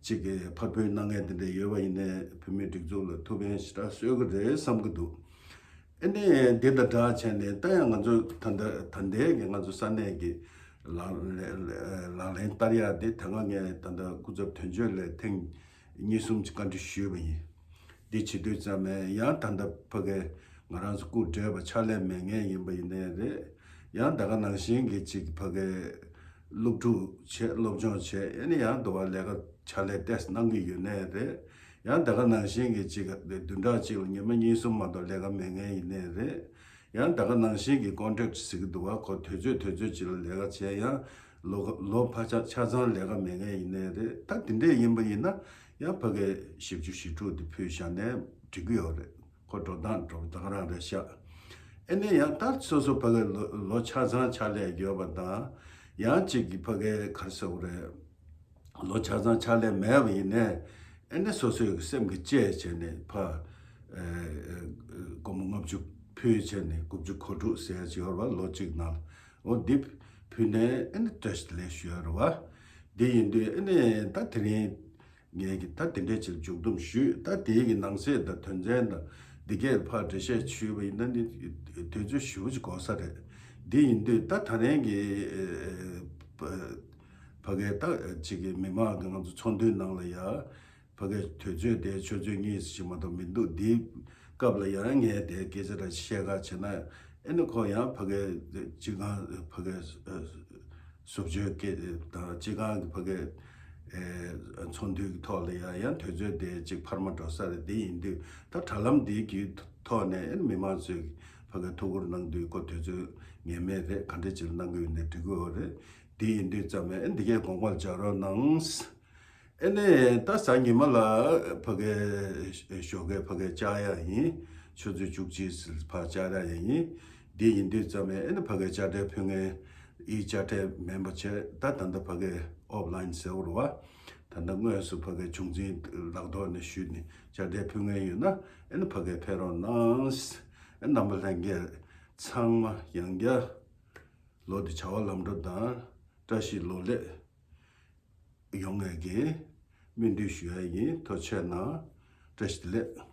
ཅིག་གི་ཕར་འབུལ་གནང་མཁན་དེ་འདྲ་ཡོད་པ་ཡིན་ནའི་བུད་མེད་སྒྲིག་འཛུགས་ལ་ཐུགས་ཕན་ཞེ་དྲག་གསོས་ཀྱི་རེད་བསམ་གྱི་འདུག་ཨེ་ནས་འདི་དང་སྦྲགས་བྱས་ནས་ད་ཡང་ང་ཚོ་ད་ལྟ་ད་ལྟའི་གི་ང་ཚོ་ས་གནས་ཀྱི་ལག་ལེན་བསྟར་ཡག་དེ་ད་སྔ་ངས་ད་ལྟ་སྐུ་ཚབ་དོན་གཅོད་ལ་ཐེངས་གཉིས་གསུམ་ཅིག་བཀའ་འདྲི་ཞུས་པ་ཡིན། འདི་བྱེད་དུས་ཙམ་ཡང་ད་ལྟ་ཕ་གི་ང་རང་ཚོ་སྐུ་བགྲེས་པ་ཕྱག་ལས་མེད་མཁན་ཡིན་པ་ཡིན་ནའི་རེད། ཡང་ད་ག་ནང་བཞིན་གྱི་ཅིག་ཕ་གི་སློབ་ཕྲུག་བྱས། སློབ་སྦྱོང་བྱས། ཨེ་ནས་ཡང་དུ་བ་ལས་ཀ་ཕྱག་ལས་ཏོག་ཙམ་གནང་གི་ཡོད་ནའི་རེད། ཡང་ད་ག་ནང་བཞིན་གྱི་ཅིག་བདུན་ཕྲག་གཅིག་ལ་ཉི་མ་གཉིས་གསུམ་མ་གཏོགས་ལས་ཀ་མེད་མཁན་ཡིན་ནའི་རེད། ཡང་ད་ག་ནང་བཞིན་གྱི་ཀོན་ཊེག་ཟེར་གྱི་འདུག་བ། ཁོ་དུས་ཚོད་དུས་ཚོད་ཅིག་ལ་ལས་ཀ་བྱས། ཡང་ལོ་ལོ་ཕ་ཆ་ཆ་ཚང་ལས་ཀ་མེད་མཁན་ཡིན་ནའི་རེད། ད་དེ་འདྲས་ཡིན་པ་ཡིན་ན་ཡང་ཕ་གི་བཞི་བཅུ་ཞེ་དྲུག་དེ་ཕུལ་བཞག་ནའི་འགྲིག་གི་ཡོད་རེད། ཁོ་འགྲོ་སྟངས་འགྲོ་སྟངས་རང་རེད་ཤག་ཨེ་ནས་ཡང་ད་སོ་སོ་ཕ་གི་ལོ་ལོ་ཆ་ཚང་ཕྱག་ལས་ཡོད་པ་དང་། ཡང་གཅིག་གི་ཕ་གི་ག་རེ་ཟེར་དགོས་རེད། ལོ་ཆ་ཚང་ཕྱག་ལས་མེད་པ་ཡིན་ནའི་ཨེ་ནས་སོ་སོའི་སེམས་ཀྱི་གཅེས་བྱས་ནས་ཕ་ཨེ་ཨེ་སྒོར་མོ་ལྔ་བཅུ་ཕུལ་བྱས་ནས་དགུ་བཅུ་གོ་དྲུག་ཟེར་ཡ་ཅིག་ཡོད་རེད་བ། ལོ་གཅིག་ནང་ལ། འོ་འདི་ཕུལ་ནས་ཨེ་ནས་བཀྲ་ཤིས་བདེ་ལེགས་ཞུ་ཡ་རེད་བ། དེ་ཡིན་དུས་ཨ་ནི་ད་དེ་རིང་ངས་ཀྱི་ད་དེ་འདྲའི་ཅིག་མཇུག་བསྡོམས་ཞུས། ད་དེའི་གི་ནང་གསེས་དང་དོན་ཚན་དང་འདི་གས་ཕར་འགྲེལ་བཤད་ཞུས་པ་ཡིན་ན་ནི་དུས་ཚོད་ཞེ་པོ་ཅིག་འགོར་ས་རེད། འདི་ཡིན་དུས་ད་ད་རིང་གི་ཨ་ཕ་གའི་ད་ཅིག་གི་མི་མང་གི་ང་ཚོ་ཚོགས་འདུའི་ནང་ལ་ཡ། ཕ་གའི་དུས་ཚོད་དེ་ཆུ་ཚོད་གཉིས་ཤིག་མ་གཏོགས་མི་འདུག་འདིའི་སྐབས་ལ་ཡང་ངས་དེ་སྐད་ཆ་ར་བཤད་ག་བྱས་ན་ཨེ་ནི་ཁོ་ཡང་ཕ་གའི་སྤྱི་ཁང་ཕ་གའི་བཟོ་བཅོས་སྐད་དང་སྤྱི་ཁང་གི་ཕ་གའི་ཚོགས་འདུའི་ཐོག་ལ་ཡང་ཡང་དུས་ཚོད་དེ་གཅིག་འཕར་མ་འགྲོ་ས་རེད། དེ་ཡིན་དུས་ད་དྲ་ལམ་འདི་གི་ཐོག་ནས་ཨེ་ནི་མི་མང་ཚོས་ཕ་གའི་ཐུགས་ཁུར་གནང་དུས་ཁོ་དུས་ཚོད་ངེས་མེད་རེད། ག་འདྲ་ཅིག་གནང་གི་ཡོད་ནས་འགྲིག་གི་ཡོད་རེད། དེ་ཡིན་དུས་ཙམ་ནས་ཨེ་འདི་གའི་དགོངས་པར་འཇགས་རོགས་གནང་། ཨེ་ནས་ད་གཟའ་ཉི་མ་ལ་ཕ་གའི་ཞོགས་ཀས་ཕ་གའི་བཅར་ཡ་ཡིན། ཆུ་ཚོད་བཅུ་གཅིག་ཕར་བཅར་ཡ་ཡིན། འདི་ཡིན་དུས་ཙམ་ནས་ཨེ་ནས་ཕ་གའི་དཔྱ་ཁྲལ་ཕུལ་མཁན་ཨི་དཔྱ་ཁྲལ་མིན་པ་བྱས་ད་ད་ལྟ་ཕ་གའི་ཨོཕ་ལན་ཟེར་བ་རེད་བ། ད་ལྟ་དངོས་སུ་ཕ་གའི་བྱུང་འཛིན་ལག་ཐོག་ནས་ཞུས་ནས་དཔྱ་ཁྲལ་ཕུལ་མཁན་ཡོད་ན་ཨེ་ནས་ཕ་གའི་ཕེབས་རོགས་གནང་། ཨེ་རྣམ་པ་ལྷན་རྒྱས་ཚང་མ་ཡང་བསྐྱར་ལོ་འདི་བྱ་བ་ལམ་འགྲོ་དང་བཀྲ་ཤིས་ལོ་ལེགས་ཡོང་ངེས་ཀྱི་སྨོན་འདུན་ཞུ་ཡ་ཡིན། ཐུགས་རྗེ་གནང་། བཀྲ་ཤིས་བདེ་ལེགས།